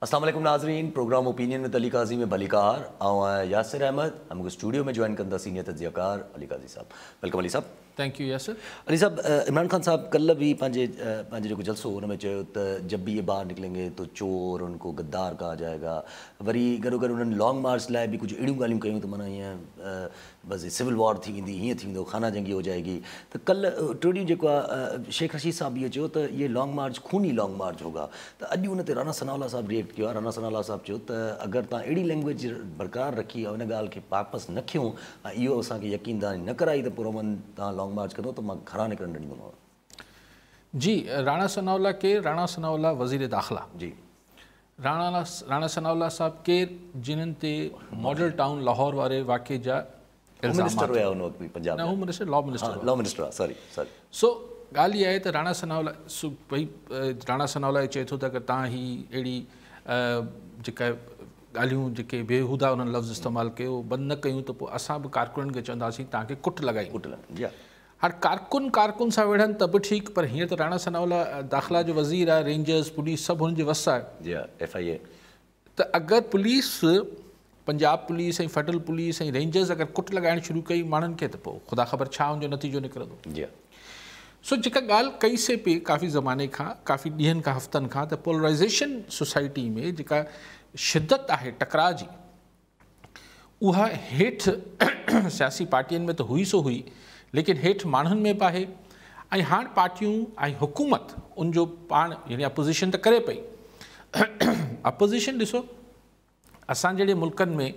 اسلام عليڪم ناظرين programme opinion with Ali Qazi ۾ ڀليڪار آئون آهيان ياسر احمد ۽ مونکي اسٽوڊيو ۾ جوائن ڪن ٿا سينيئر تجزيه ڪار علي قاضي صاحب welcome Ali صاحب. Thank you Yasir. Ali صاحب عمران خان صاحب ڪلهه به پنهنجي پنهنجو جيڪو جلسو هو ان ۾ چيو ته جب به يي باهر نڪلينگي تو چور ان ڪو غدار ڪها جائيگا وري گڏو گڏ انهن لانگ مارچ لاء به ڪجهه اهڙيون ڳالهيون ڪيون ته معنيٰ هيئن بس سول وار ٿي ويندي هيئن ٿي ويندو خانه جنگي هو جائيگي ته ڪلهه ٽيون ڏينهن جيڪو آهي شيخ رشيد صاحب اهو چيو ته يي لانگ مارچ خوني لانگ مارچ هوگا ته اڄ ان تي رانا ثناء الله صاحب ريئيڪٽ ڪيو آهي رانا ثناء الله صاحب چيو ته اگر توهان اهڙي لينگويج برقرار رکي ۽ ان ڳالهه کي واپس نه کنيو ۽ اهو اسان کي يقين دهاني نه ڪرائي ته پرامن توهان لانگ مارچ ڪندو ته مان گهران نڪرڻ نه ڏيندومانو. جي راڻا ثناء الله ڪير؟ راڻا ثناء الله وزير داخلا. جي. راڻا راڻا ثناء الله صاحب ڪير جنھن تي ماڊل ٽائون لاهور واري واقعي جا الزام منسٽر هيا ان وقت به پنجاب نه home minister law minister law minister ها سوري سوري سو ڳالهه اها آهي ته راڻا ثناء الله سو ڀئي راڻا ثناء الله چئي ٿو ته اگر توهان هي اهڙي جيڪا ڳالهيون جيڪي بيهودا انهن لفظ استعمال ڪيو بند نه ڪيون ته پوء اسان به ڪارڪنن کي چونداسين توهان کي ڪٽ لڳائي ڪٽ لڳائي جي ها هاڻ ڪارڪن ڪارڪن سان وڙهن ته به ٺيڪ پر هينئر ته راڻا ثناء الله داخلا جو وزير آهي، رينجرز، پوليس سڀ هن جي وس آهي. جي ها ايف I اي. ته اگر police, Punjab police ۽ federal police ۽ rangers اگر ڪٽ لڳائڻ شروع ڪئي ماڻهن کي ته پوء خدا خبر ڇا ان جو نتيجو نڪرندو. جي ها. سو جيڪا ڳالهه ڪئي سي پئي ڪافي زماني کان، ڪافي ڏينهن کان هفتن کان ته پولرائيزيشن سوسائٽي ۾ جيڪا شدت آهي ٽڪراء جي، اها هيٺ سياسي پارٽين ۾ ته هئي سو هئي ليڪن هيٺ ماڻهن ۾ به آهي ۽ هاڻ پارٽيون ۽ حڪومت ان جو پاڻ يعني اپوزيشن ته ڪري پئي اپوزيشن ڏسو اسان جهڙي ملڪن ۾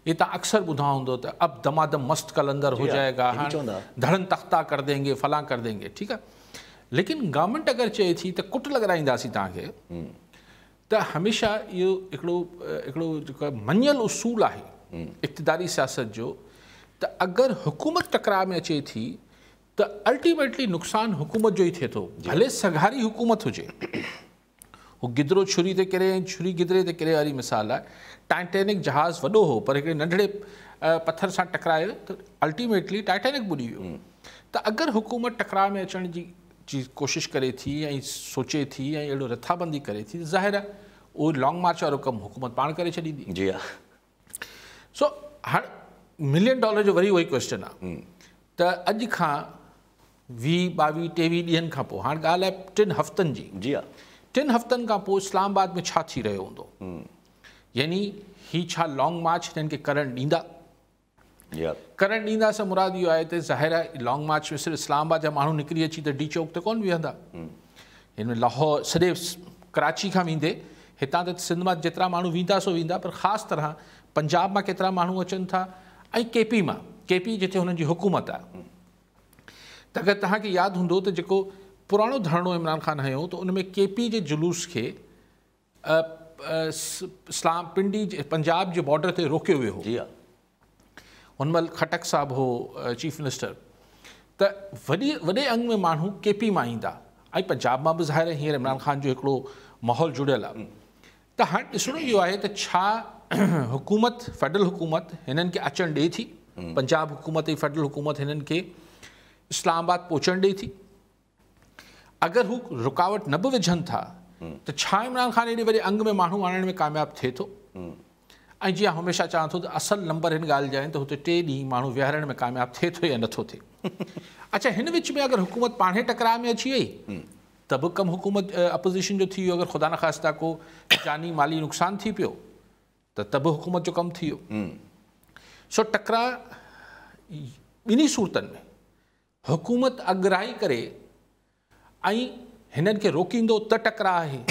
هي تان اڪثر ٻڌا هوندو ته اب دمادم مست قلندر هو جائي گا هاڻ ڌڙن تختا ڪر دين گي فلان ڪر دين گي ٺيڪ آهي ليڪن گورنمينٽ اگر چئي ٿي ته ڪٽ لڳرائينداسين تان کي ته هميشه اهو هڪڙو هڪڙو جيڪو مڃيل اصول آهي اقتداري سياست جو ته اگر حڪومت ٽڪراء ۾ اچي ٿي ته الٽيميٽلي نقصان حڪومت جو ئي ٿئي ٿو ڀلي سگهاري حڪومت هجي هو گدرو ڇري تي ڪري ۽ ڇري گدري تي ڪري واري مثال آهي ٽائٽينڪ جهاز وڏو هو پر هڪڙي ننڍڙي پٿر سان ٽڪرايو ته الٽيميٽلي ٽائٽينڪ ٻڏي ويو ته اگر حڪومت ٽڪراء ۾ اچڻ جي جي ڪوشش ڪري ٿي ۽ سوچي ٿي ۽ اهڙو رٿابندي ڪري ٿي ته ظاهر آهي اهو لانگ مارچ وارو ڪم حڪومت پاڻ ڪري ڇڏيندي. جي ها. سو هاڻ ملين ڊالر جو وري اهو ئي ڪويسچن آهي ته اڄ کان ويهه ٻاويهه ٽيويهه ڏينهن کان پوء هاڻ ڳالهه آهي ٽن هفتن جي. جي ها. ٽن هفتن کان پوء اسلام آباد ۾ ڇا ٿي رهيو هوندو؟ يعني هي ڇا لانگ مارچ هنن کي ڪرڻ ڏيندا؟ ڪرڻ ڏيندا سان مراد اهو آهي ته ظاهر آهي لانگ مارچ ۾ صرف اسلام آباد جا ماڻهو نڪري اچي ته ڊي چوڪ تي ڪونه ويهندا. هن ۾ لاهور سڄي ڪراچي کان ويندي هتان ته سنڌ مان جيترا ماڻهو ويندا سو ويندا پر خاص طرح پنجاب مان ڪيترا ماڻهو اچن ٿا ۽ ڪي پي مان ڪي پي جتي هنن جي حڪومت آهي ته اگر توهان کي ياد هوندو ته جيڪو پراڻو ڌرڻو عمران خان هنيو ته ان ۾ ڪي پي جي جلوس کي اسلام پنڊي جي پنجاب جي بارڊر تي روڪيو ويو هو. جي ها. هن مهل خٽڪ صاحب هو چيف منسٽر ته وڏي وڏي انگ ۾ ماڻهو ڪي پي مان ايندا ۽ پنجاب مان به ظاهر آهي هينئر عمران خان جو هڪڙو ماحول جڙيل آهي ته هاڻ ڏسڻو اهو آهي ته ڇا حڪومت فيڊرل حڪومت هنن کي اچڻ ڏئي ٿي پنجاب حڪومت ۽ فيڊرل حڪومت هنن کي اسلام آباد پهچڻ ڏئي ٿي اگر هو رڪاوٽ نه به وجهن ٿا ته ڇا عمران خان ايڏي وڏي انگ ۾ ماڻهو آڻڻ ۾ ڪامياب ٿئي ٿو؟ ۽ جيئن هميشه چوان ٿو ته اصل نمبر هن ڳالهه جا آهن ته هتي ٽي ڏينهن ماڻهو ويهارڻ ۾ ڪامياب ٿئي ٿو يا نٿو ٿئي. اڇا هن وچ ۾ اگر حڪومت پاڻهي ٽڪراء ۾ اچي وئي ته به ڪم حڪومت اپوزيشن جو ٿي ويو اگر خدا نخواسته ڪو جاني مالي نقصان ٿي پيو ته ته به حڪومت جو ڪم ٿي ويو. سو ٽڪراء ٻنهي صورتن ۾ حڪومت اڳرائي ڪري ۽ هنن کي روڪيندو ته ٽڪراء آهي.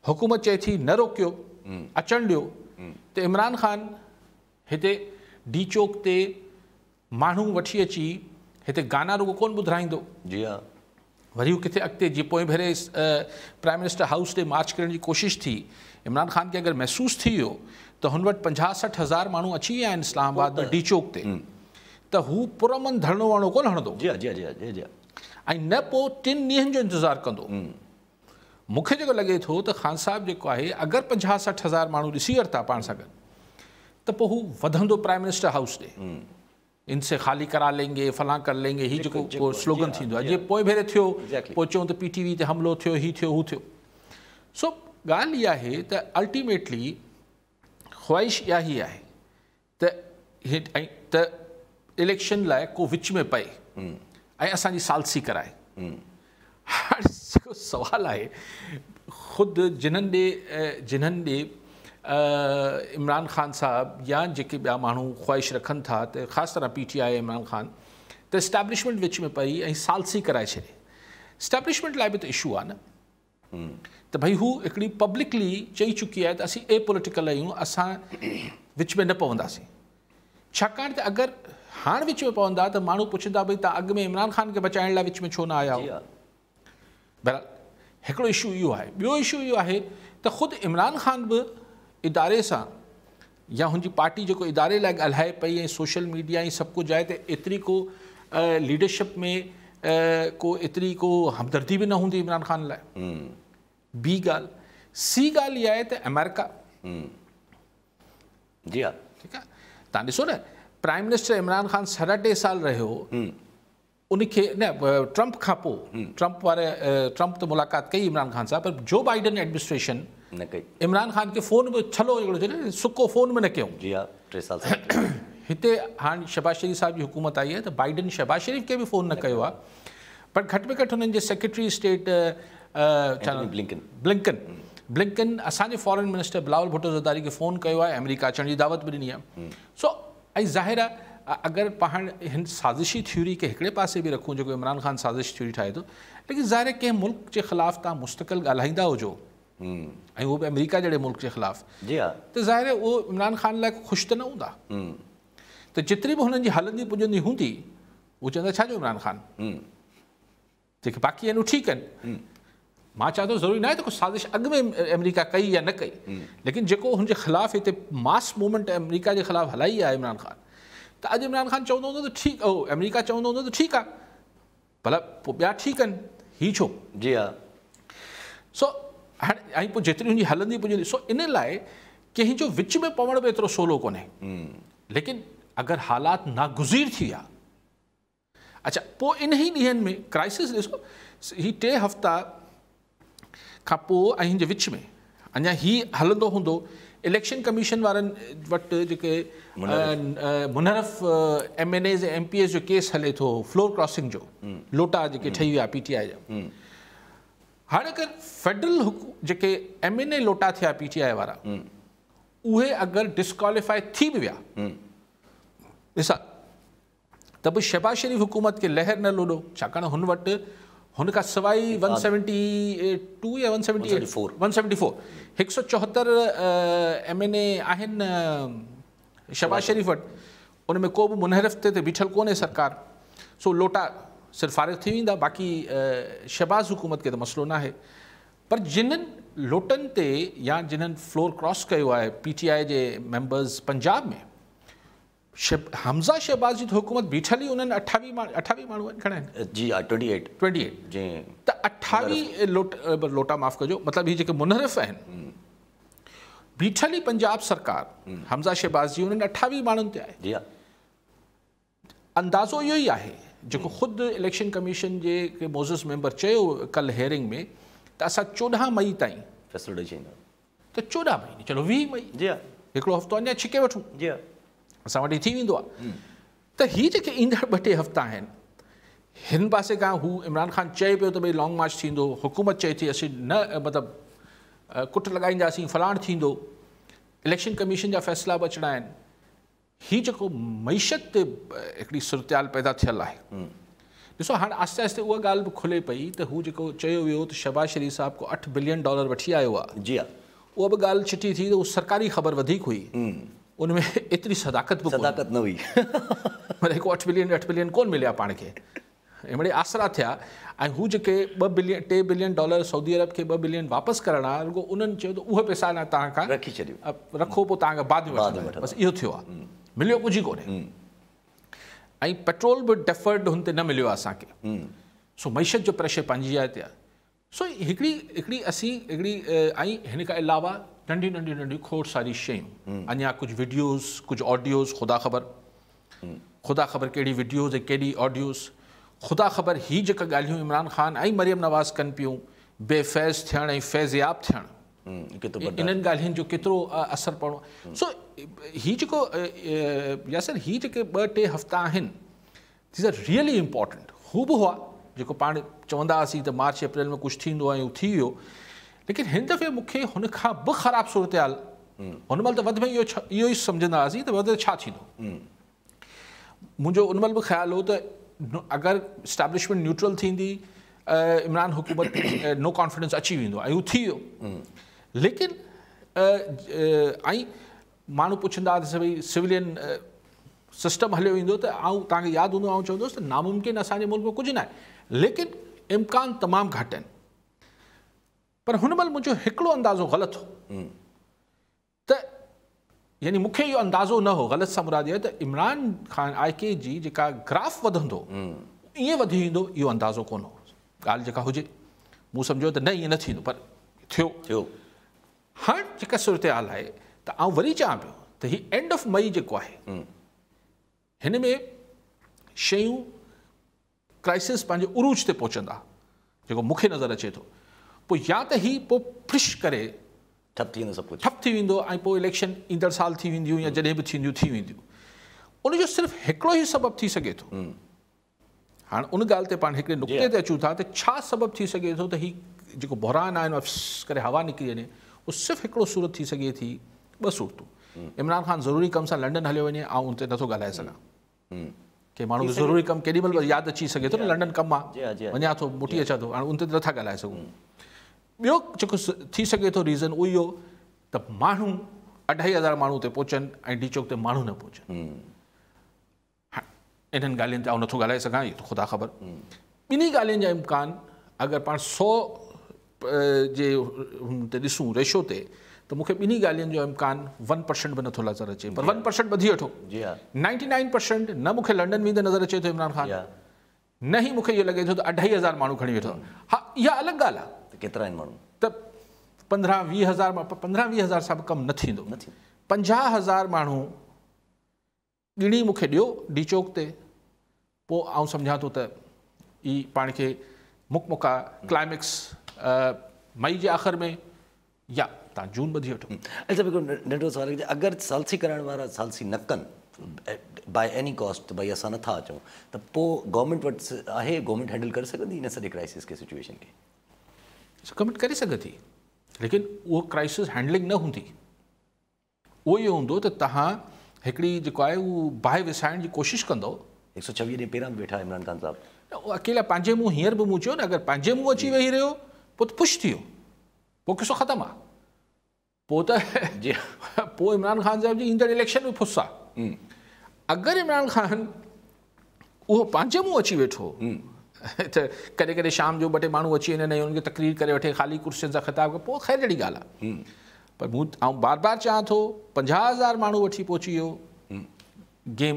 حڪومت چئي ٿي نه روڪيو، اچڻ ڏيو ته عمران خان هتي ڊي چوڪ تي ماڻهو وٺي اچي هتي گانا رڳو ڪونه ٻڌرائيندو. جي ها. وري هو ڪٿي اڳتي جيئن پوئين ڀيري پرائم منسٽر هائوس ڏي مارچ ڪرڻ جي ڪوشش ٿي، عمران خان کي اگر محسوس ٿي ويو ته هن وٽ پنجاهه سٺ هزار ماڻهو اچي ويا آهن اسلام آباد ۾ ڊي چوڪ تي ته هو پرامن ڌرڻو ورڻو ڪونه هڻندو. جي ها جي ها جي جي ها. ۽ نه پوء ٽن ڏينهن جو انتظار ڪندو. مون کي جيڪو لڳي ٿو ته خان صاحب جيڪو آهي اگر پنجاهه سٺ هزار ماڻهو ڏسي ورتا پاڻ سان گڏ ته پوء هو وڌندو پرائم منسٽر هائوس ڏي. ان سي خالي ڪرا لين گي فلان ڪر لين گي هي جيڪو سلوگن ٿيندو آهي جيئن پوئين ڀيري ٿيو پوء چون ته پي ٽي وي تي حملو ٿيو هي ٿيو هو ٿيو سو ॻाल्हि इहा आहे त अल्टीमेटली ख़्वाहिश इहा ई आहे त ऐं त इलेक्शन लाइ को विच में पए ऐं असांजी सालसी कराए। हाणे जेको सवाल आहे ख़ुदि जिन्हनि ॾे इमरान ख़ान साहब या जेके ॿिया माण्हू ख़्वाहिश रखनि था त ख़ासि तरह PTI Imran Khan त एस्टेब्लिशमेंट विच में पई ऐं सालसी कराए छॾे। एस्टेब्लिशमेंट लाइ बि त इशू आहे न त भई हू हिकिड़ी पब्लिकली चई चुकी आहे त असीं ए पोलिटिकल आहियूं, असां विच में न पवंदासीं। छाकाणि त अगरि हाणे विच में पवंदा त माण्हू पुछंदा भई तव्हां अॻु में इमरान ख़ान खे बचाइण लाइ विच में छो न आया हो। बहरहाल हिकिड़ो इशू इहो आहे। ॿियो इशू इहो आहे त ख़ुदि इमरान ख़ान बि इदारे सां या हुनजी पार्टी जेको इदारे लाइ ॻाल्हाए पई ऐं सोशल मीडिया ऐं सभु कुझु आहे त एतिरी को लीडरशिप में को एतिरी को हमदर्दी बि न हूंदी इमरान ख़ान लाइ। ॿी ॻाल्हि सी ॻाल्हि इहा आहे त अमेरिका जी हा ठीकु आहे, तव्हां ॾिसो न प्राइम मिनिस्टर इमरान ख़ान 3.5 साल रहियो, उनखे न ट्रंप खां पोइ ट्रंप वारे ट्रंप त मुलाक़ात कई इमरान ख़ान सां, पर जो बाइडन एडमिनिस्ट्रेशन न कई, इमरान ख़ान खे फ़ोन बि छलो हिकिड़ो चए सुको फ़ोन बि न कयूं। जी हा 3 साल हिते हाणे शहबाज़ शरीफ़ साहिब जी हुकूमत आई आहे त बाइडन शहबाज़ शरीफ़ खे बि फ़ोन न कयो आहे, पर घटि में घटि हुननि जे सेक्रेटरी स्टेट ब्लिंकन असांजे फॉरेन मिनिस्टर बिलावल भुट्टो ज़रदारी खे फ़ोन कयो आहे, अमेरिका अचण जी दावत बि ॾिनी आहे। सो ऐं ज़ाहिर आहे अगरि पाण हिन साज़िशी थ्योरी खे हिकिड़े पासे बि रखूं जेको इमरान ख़ान साज़िश थ्योरी ठाहे थो, लेकिन ज़ाहिर आहे कंहिं मुल्क जे ख़िलाफ़ तव्हां मुस्तक़िल ॻाल्हाईंदा हुजो ऐं उहो बि अमेरिका जहिड़े मुल्क जे ख़िलाफ़, जी हा, त ज़ाहिर आहे उहो इमरान ख़ान लाइ ख़ुशि त न हूंदा। त जेतिरी बि हुननि जी हलंदी पुॼंदी हूंदी उहो चवंदा छा जो इमरान ख़ान, जेके बाक़ी आहिनि उहे ठीकु आहिनि। मां चवां थो ज़रूरी न आहे त को साज़िश अॻु में अमेरिका कई या न कई, लेकिन जेको हुनजे ख़िलाफ़ हिते मास मूवमेंट अमेरिका जे ख़िलाफ़ हलाई आहे इमरान ख़ान, त अॼु इमरान ख़ान चवंदो हूंदो त ठीकु, अमेरिका चवंदो हूंदो त ठीकु आहे, भला पोइ ॿिया ठीकु आहिनि, हीअ छो? जी हा। सो हाणे ऐं पोइ जेतिरी हुनजी हलंदी पुॼंदी, सो इन लाइ कंहिंजो विच में पवणु बि एतिरो सवलो कोन्हे। लेकिन अगरि हालात नागुज़ीर थी विया, अच्छा पोइ इन ई ॾींहंनि में क्राइसिस ॾिसो, हीअ 3 हफ़्ता खां पोइ ऐं हिन जे विच में अञा हीअ हलंदो हूंदो, इलेक्शन कमीशन वारनि वटि जेके मुनहरफ़ MNAs ऐं MPs जो केस हले थो फ्लोर क्रॉसिंग जो, लोटा जेके ठही विया PTI जा। हाणे अगरि फेडरल जेके MNA लोटा थिया PTI वारा, उहे अगरि डिस्क्वालीफाई थी बि विया मिसाल, त बि शहबाज़ शरीफ़ हुकूमत खे लहर न लोॾो, छाकाणि हुन वटि हुन खां सवाइ 172 या 178 174 174 MNA आहिनि शहबाज़ शरीफ़ वटि, उन में को बि मुनहरफ़ ते त बीठल कोन्हे सरकार, सो लोटा सिर्फ़ फ़ारिग़ थी वेंदा, बाक़ी शहबाज़ हुकूमत खे त मसइलो न आहे। पर जिन्हनि लोटनि ते या जिन्हनि फ्लोर क्रॉस कयो आहे PTI जे मेंबर्स पंजाब में, हमज़ा शहबाज़ जी त हुकूमत बीठल ई उन्हनि 28 माण्हू आहिनि, घणा आहिनि? जी हा 28 जी। त 28 लोटा माफ़ कजो, मतिलबु हीअ जेके मुनहरफ़ आहिनि, बीठल ई पंजाब सरकार हमज़ा शहबाज़ जी उन्हनि 28 माण्हुनि ते आहे। जी हा। अंदाज़ो इहो ई आहे जेको ख़ुदि इलेक्शन कमीशन जे मोज़स मेंबर चयो कल्ह हियरिंग में त असां 14 मई ताईं फ़ैसिलो ॾेई छॾींदा, त 14 मई चलो 20 मई, जी हा, हिकिड़ो हफ़्तो अञा छिके वठूं, जी हा, असां वटि थी वेंदो आहे। त हीअ जेके ईंदड़ 2-3 हफ़्ता आहिनि, हिन पासे खां हू इमरान ख़ान चए पियो त भई लॉन्ग मार्च थींदो, हुकूमत चए थी असीं न मतिलबु कुट लॻाईंदासीं, फलाण थींदो, इलेक्शन कमीशन जा फ़ैसिला बि अचिणा आहिनि। हीअ जेको मईशत ते हिकिड़ी सूरत पैदा थियल आहे, ॾिसो हाणे आहिस्ते आहिस्ते उहा ॻाल्हि बि खुले पई त हू जेको चयो वियो त शहबाज़ शरीफ़ साहिबु को $8 बिलियन वठी आयो आहे, जी हा, उहा बि ॻाल्हि चिटी थी त उहा सरकारी ख़बर वधीक हुई, उन में एतिरी सदाक़त बि सदाक़त न हुई, मतलब हिकु 8 बिलियन कोन मिलिया पाण खे, मिड़े आसरा थिया। ऐं हू जेके 2 बिलियन 3 बिलियन डॉलर सऊदी अरब खे 2 बिलियन वापसि करणा, रुगो उन्हनि चयो त उहे पैसा न तव्हां खां रखी छॾियो, रखो पोइ तव्हां खां बाद में वठंदा, बसि इहो थियो आहे, मिलियो कुझु ई कोन्हे। ऐं पेट्रोल बि डेफर्ड हुन ते न मिलियो आहे असांखे, सो मईशत जो प्रेशर पंहिंजी जाइ ते आहे। सो हिकिड़ी हिकिड़ी असीं हिकिड़ी ऐं हिन खां अलावा नंढियूं नंढियूं नंढियूं खोड़ सारी शयूं, अञा कुझु वीडियोज़ कुझु ऑडियोज़, ख़ुदा ख़बर कहिड़ी वीडियोज़ ऐं कहिड़ी ऑडियोज़, ख़ुदा ख़बर ही जेका ॻाल्हियूं इमरान ख़ान ऐं मरियम नवाज़ कनि पियूं, बेफैज़ थियणु ऐं फैज़याब थियणु, इन्हनि ॻाल्हियुनि जो केतिरो असरु पवणो। सो हीउ जेको यासर हीउ जेके 2-3 हफ़्ता आहिनि these are really important. हू बि हुआ जेको पाण चवंदा हुआसीं त मार्च अप्रैल में कुझु थींदो ऐं उहो थी वियो, लेकिन हिन दफ़े मूंखे हुन खां बि ख़राबु सूरत हाल, हुन महिल त वधि में इहो ई सम्झंदा हुआसीं त वधि छा थींदो। मुंहिंजो उन महिल बि ख़्यालु हो त अगरि इस्टेब्लिशमेंट न्यूट्रल थींदी इमरान हुकूमत नो कॉन्फिडेंस अची वेंदो ऐं उहो थी वियो। लेकिन ऐं माण्हू पुछंदा हुआ भई सिविलियन सिस्टम हलियो वेंदो त आउं तव्हांखे यादि हूंदो आउं चवंदो हुउसि त नामुमकिन असांजे मुल्क में कुझु न आहे, लेकिन इम्कान तमामु घटि आहिनि। पर हुन महिल मुंहिंजो हिकिड़ो अंदाज़ो ग़लति हो त यानी मूंखे इहो अंदाज़ो न हो, ग़लति सां मुराद इहा त इमरान ख़ान आई के जी जेका ग्राफ वधंदो ईअं वधी वेंदो इहो अंदाज़ो कोन हो। ॻाल्हि जेका हुजे मूं सम्झो त न ईअं न थींदो, पर थियो थियो। हाणे जेका सूरत हाल आहे त आउं वरी चवां पियो त हीउ एंड ऑफ मई जेको आहे हिन में शयूं क्राइसिस पंहिंजे उरूज ते पहुचंदा जेको मूंखे नज़र अचे थो। पोइ या त हीउ पोइ फ्रिश करे ठप थी वेंदो सभु कुझु, ठप थी वेंदो ऐं पोइ इलेक्शन ईंदड़ साल थी वेंदियूं या जॾहिं बि थींदियूं थी वेंदियूं। उनजो सिर्फ़ु हिकिड़ो ई सबबु थी सघे थो। हाणे उन ॻाल्हि ते पाण हिकिड़े नुक़्ते ते अचूं था त छा सबबु थी सघे थो त हीउ जेको बहरान आहे करे हवा निकिरी वञे, उहो सिर्फ़ु हिकिड़ो सूरत थी सघे थी, ॿ सूरतूं। इमरान ख़ान ज़रूरी कम सां लंडन हलियो वञे, आउं उन ते नथो ॻाल्हाए सघां। के माण्हू ज़रूरी कमु केॾी महिल यादि अची सघे थो न, लंडन कमु आहे वञा थो मोटी अचां थो, हाणे उन ते नथा ॻाल्हाए सघूं। ॿियो जेको थी सघे थो रीज़न उहो इहो त माण्हू 2500 माण्हू उते पहुचनि ऐं डी चौक ते माण्हू न पहुचनि। इन्हनि ॻाल्हियुनि ते आउं नथो ॻाल्हाए सघां, इहो त ख़ुदा ख़बर। ॿिन्ही ॻाल्हियुनि जा इम्कान अगरि पाण 100 जे हुन ते ॾिसूं रेशो ते त मूंखे ॿिन्ही ॻाल्हियुनि जो इम्कान 1% बि नथो नज़र अचे, पर 1% ॿधी वठो। 99% न मूंखे लंडन वेंदे नज़र अचे थो इमरान ख़ान, न ई मूंखे इहो लॻे थो त 2500 माण्हू खणी वेठो। हा इहा अलॻि ॻाल्हि आहे केतिरा आहिनि माण्हू त 15-20 हज़ार, 15-20 हज़ार सां बि कमु न थींदो। 50,000 माण्हू ॻिणी मूंखे ॾियो डी चौक ते, पोइ आउं सम्झां थो त ई पाण खे मुकमुका क्लाइमेक्स मई जे आख़िर में या तव्हां जून ॿधी वठो। अच्छा हिकिड़ो नंढो सुवाल, अगरि सालसी करण वारा सालसी न कनि बाय एनी कॉस्ट, भई असां नथा अचूं, त पोइ गवर्नमेंट वटि आहे, गवर्नमेंट हैंडल करे सघंदी इन सॼे क्राइसिस खे, सिचुएशन खे? गवर्नमेंट करे सघे थी, लेकिन उहो क्राइसिस हैंडलिंग न हूंदी। उहो इहो हूंदो त तव्हां हिकिड़ी जेको आहे उहो बाहि विसाइण जी कोशिशि कंदव। 126 ॾींहं पहिरियां बि वेठा इमरान ख़ान साहिबु अकेला पंहिंजे मुंहुं, हींअर बि मूं चयो न, अगरि पंहिंजे मुंहुं अची वेही रहियो पोइ त पुश थी वियो, पोइ क़िसो ख़तमु आहे। पोइ त जी पोइ इमरान ख़ान साहिब जी ईंदड़ इलेक्शन में फुस आहे। अगरि इमरान ख़ान उहो पंहिंजे मुंहुं अची वेठो त कॾहिं कॾहिं शाम जो ॿ टे माण्हू अची वञनि ऐं हुनखे तकरीर करे वठे, ख़ाली कुर्सियुनि सां ख़िताब करे, पोइ ख़ैर जहिड़ी ॻाल्हि आहे। पर मूं आउं बार बार चवां थो 50,000 माण्हू वठी पहुची वियो गेम।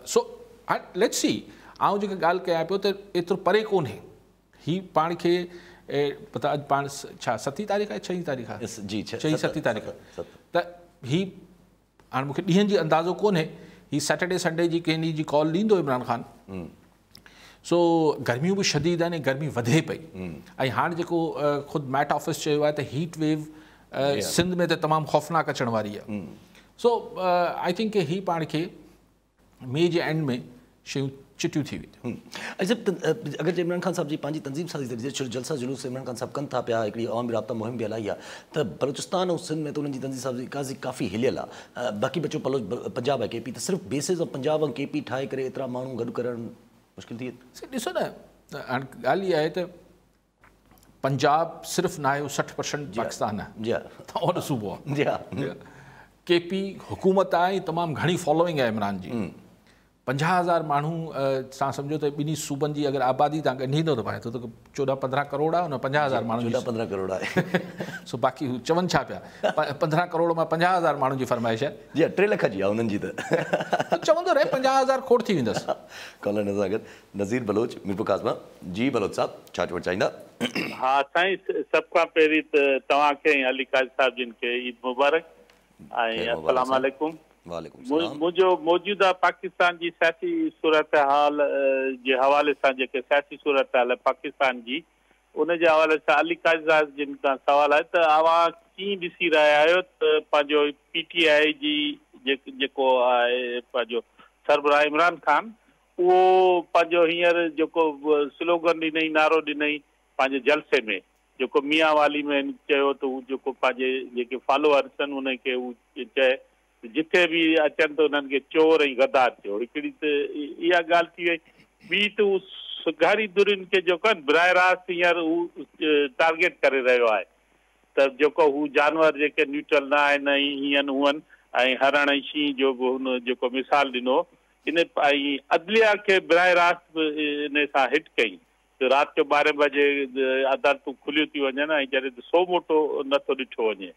सो हाणे let's see, आउं जेका ॻाल्हि कयां पियो त एतिरो परे कोन्हे। हीउ पाण खे पता अॼु पाण छा 7 तारीख़ आहे, 6 तारीख़ आहे जी, 6-7 तारीख़ त हीउ हाणे मूंखे ॾींहनि जी अंदाज़ो कोन्हे। हीउ सैटरडे संडे जी कंहिं ॾींहुं जी कॉल ॾींदो इमरान ख़ान। सो गर्मियूं बि शदीद आहिनि ऐं गर्मी वधे पई ऐं हाणे जेको ख़ुदि मैट ऑफिस चयो आहे त हीट वेव सिंध में त तमामु ख़ौफ़नाक अचण वारी आहे। सो I think हीउ पाण खे मई जे एंड में शयूं चिटियूं थी वेंदियूं। अच्छा अगरि इमरान ख़ान साहिब जी पंहिंजी तंज़ीम साज़ी ॾिसजे, जलसा जुलूस इमरान ख़ान साहिबु कनि था पिया, हिकिड़ी अवामी राब्ता मुहिम बि हलाई आहे, त बलोचिस्तान ऐं सिंध में त उन्हनि जी तंज़ीम साज़ी काज़ी काफ़ी हिलियल आहे। बाक़ी बचो पंजाब ऐं के पी, त सिर्फ़ु बेसिस ऑफ पंजाब ऐं के पी ठाहे करे एतिरा माण्हू गॾु करणु मुश्किल थी। ॾिसो न, हाणे ॻाल्हि इहा आहे त पंजाब सिर्फ़ु न आहे, उहो 60% पाकिस्तान आहे, जी तव्हां वॾो सूबो आहे। जी हा, के पी हुकूमत आहे, तमामु घणी फॉलोइंग आहे इमरान जी। 50,000 माण्हू तव्हां सम्झो त ॿिन्ही सूबनि जी अगरि आबादी तव्हां ॻंढींदो त भाई त 14-15 करोड़ आहे, हुन 50,000 माण्हू 14-15 करोड़ आहे। सो बाक़ी हू चवनि छा पिया, 15 करोड़ मां 50,000 माण्हुनि जी फरमाइश आहे। जी हा, 3 लख जी आहे हुननि जी त चवंदो रहे 50,000 खोड़ थी वेंदसि। कॉलर सां गॾु नज़ीर बलोच मीरपुर ख़ास मां। जी बलोच साहिबु, छा चवणु चाहींदा? हा साईं, सभ खां पहिरीं त तव्हांखे ऐं अली काज़ी साहिब जिन खे ईद मुबारक ऐं अस्सलाम वालेकुम। मुंहिंजो मौजूदा पाकिस्तान जी सियासी सूरत हाल जे हवाले सां, जेके सियासी सूरत हाल पाकिस्तान जी, उन जे हवाले सां अली काज़ी साहिब जिन खां सवाल आहे त अव्हां कीअं ॾिसी रहिया आहियो त पंहिंजो पीटीआई जी जेको आहे पंहिंजो सरबराह इमरान ख़ान उहो पंहिंजो हींअर जेको स्लोगन ॾिनई, नारो ॾिनई पंहिंजे जलसे में, जेको मियाँ वाली में चयो त हू जेको पंहिंजे जेके फॉलोअर्स आहिनि उनखे हू चए जिथे बि अचनि त उन्हनि खे चोर ऐं गदार चयो। हिकिड़ी त इहा ॻाल्हि थी वई, ॿी त हू सुघारी धुरियुनि खे जेको आहे बराह रास्त हींअर हू टारगेट करे रहियो आहे त जेको हू जानवर जेके न्यूट्रल न आहिनि ऐं हीअनि हूअनि ऐं हरण ऐं शींहं जो बि हुन जेको मिसाल ॾिनो इन ऐं अदलिया खे बराह रास्त बि इन सां हिट कई त राति जो 12 बजे अदालतूं खुलियूं थी वञनि ऐं जॾहिं त सो मोटो नथो ॾिठो वञे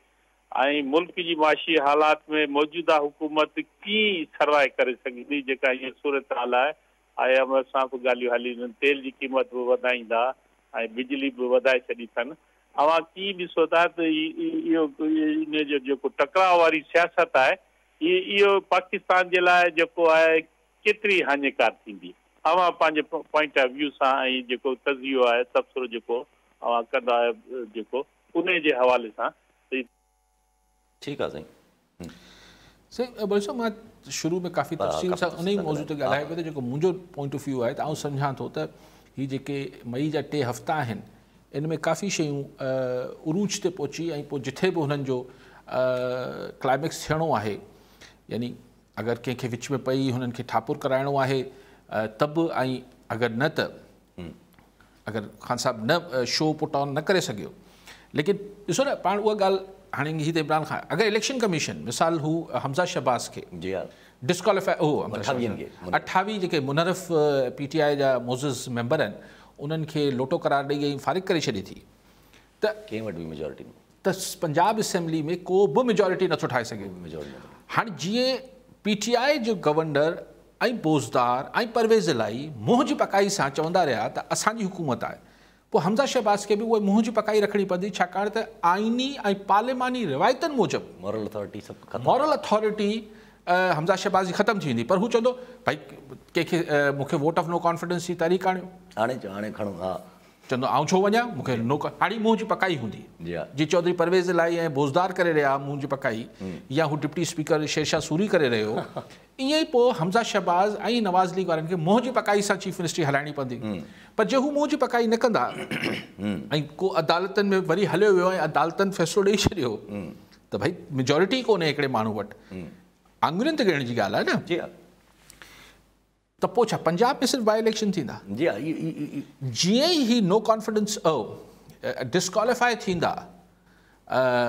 ऐं मुल्क जी माशी हालात में मौजूदा हुकूमत कीअं सर्वाइव करे सघंदी जेका हीअं सूरत हाल आहे। I am F सां बि ॻाल्हियूं हली आहिनि, तेल जी क़ीमत बि वधाईंदा ऐं बिजली बि वधाए छॾी अथनि। अव्हां कीअं ॾिसो था त इहो इन जो जेको टकराव वारी सियासत आहे इहो पाकिस्तान जे लाइ जेको आहे केतिरी हानिकार थींदी? अव्हां पंहिंजे पॉइंट ऑफ व्यू सां ऐं जेको तजियो आहे, तबसिरो जेको अव्हां कंदा आहियो जेको उन जे हवाले सां। ठीकु आहे साईं। साईं बलोच साहिबु, मां शुरू में काफ़ी तफ़सील सां उन ई मौज़ू ते ॻाल्हायो पियो त जेको मुंहिंजो पॉइंट ऑफ व्यू आहे त आउं सम्झां थो त हीअ जेके मई जा 3 हफ़्ता आहिनि इन में काफ़ी शयूं उरूज ते पहुची ऐं पोइ जिथे बि हुननि जो क्लाइमेक्स थियणो आहे, यानी अगरि कंहिंखे विच में पई हुननि खे ठापुर कराइणो आहे त बि, ऐं अगरि न त अगरि ख़ान साहिबु न शो पुट ऑन न करे सघियो। लेकिन ॾिसो न पाण उहा ॻाल्हि हाणे ही त इमरान ख़ान अगरि इलेक्शन कमीशन मिसाल हू हमज़ा शहबाज़ खे जी हा डिस्क्वालीफाई हो 28 जेके मुनरफ़ पीटीआई जा मोज़िज़ मेंबर आहिनि उन्हनि खे लोटो करार ॾेई ऐं फ़ारिग करे छॾे थी त कंहिं वटि बि मेजॉरिटी त पंजाब असेंबली में को बि मेजॉरिटी नथो ठाहे सघे। हाणे जीअं पीटीआई जो गवर्नर ऐं बोज़दार ऐं परवेज़ इलाही मुंहं जी पकाई सां चवंदा रहिया त असांजी हुकूमत आहे, पोइ हमज़ा शहबाज़ खे बि उहा मुंहं जी पकाई रखणी पवंदी, छाकाणि त आइनी ऐं पार्लिमानी रिवायतनि मूजिबि मॉरल अथॉरिटी सभु मॉरल अथॉरिटी हमज़ा शहबाज़ जी ख़तमु थी वेंदी। पर हू चवंदो भई कंहिंखे मूंखे वोट ऑफ नो कॉन्फिडेंस जी तहरीक आणियो, हाणे हाणे खणो, हा चवंदो आउं छो वञा, मूंखे नो हाणे मुंहं जी पकाई हूंदी। जी चौधरी परवेज़ इलाही ऐं बोज़दार करे रहिया मुंहं जी पकाई, या हू डिप्टी स्पीकर शेरशाह सूरी करे रहियो, ईअं ई पोइ हमज़ा शहबाज़ ऐं नवाज़ लीग वारनि खे मुंहं जी पकाई सां चीफ मिनिस्ट्री हलाइणी पवंदी। पर जे हू मुंहं जी पकाई न कंदा ऐं को अदालतनि में वरी हलियो वियो ऐं अदालतनि फ़ैसिलो ॾेई छॾियो त भई मेजॉरिटी कोन्हे हिकिड़े माण्हू वटि, आङुरियुनि ते ॻिणण जी ॻाल्हि आहे न। जी हा, त पोइ छा पंजाब में सिर्फ़ु बाई इलेक्शन थींदा? जी हा, जीअं ई ही नो कॉन्फिडेंस डिस्क्वालीफाई थींदा,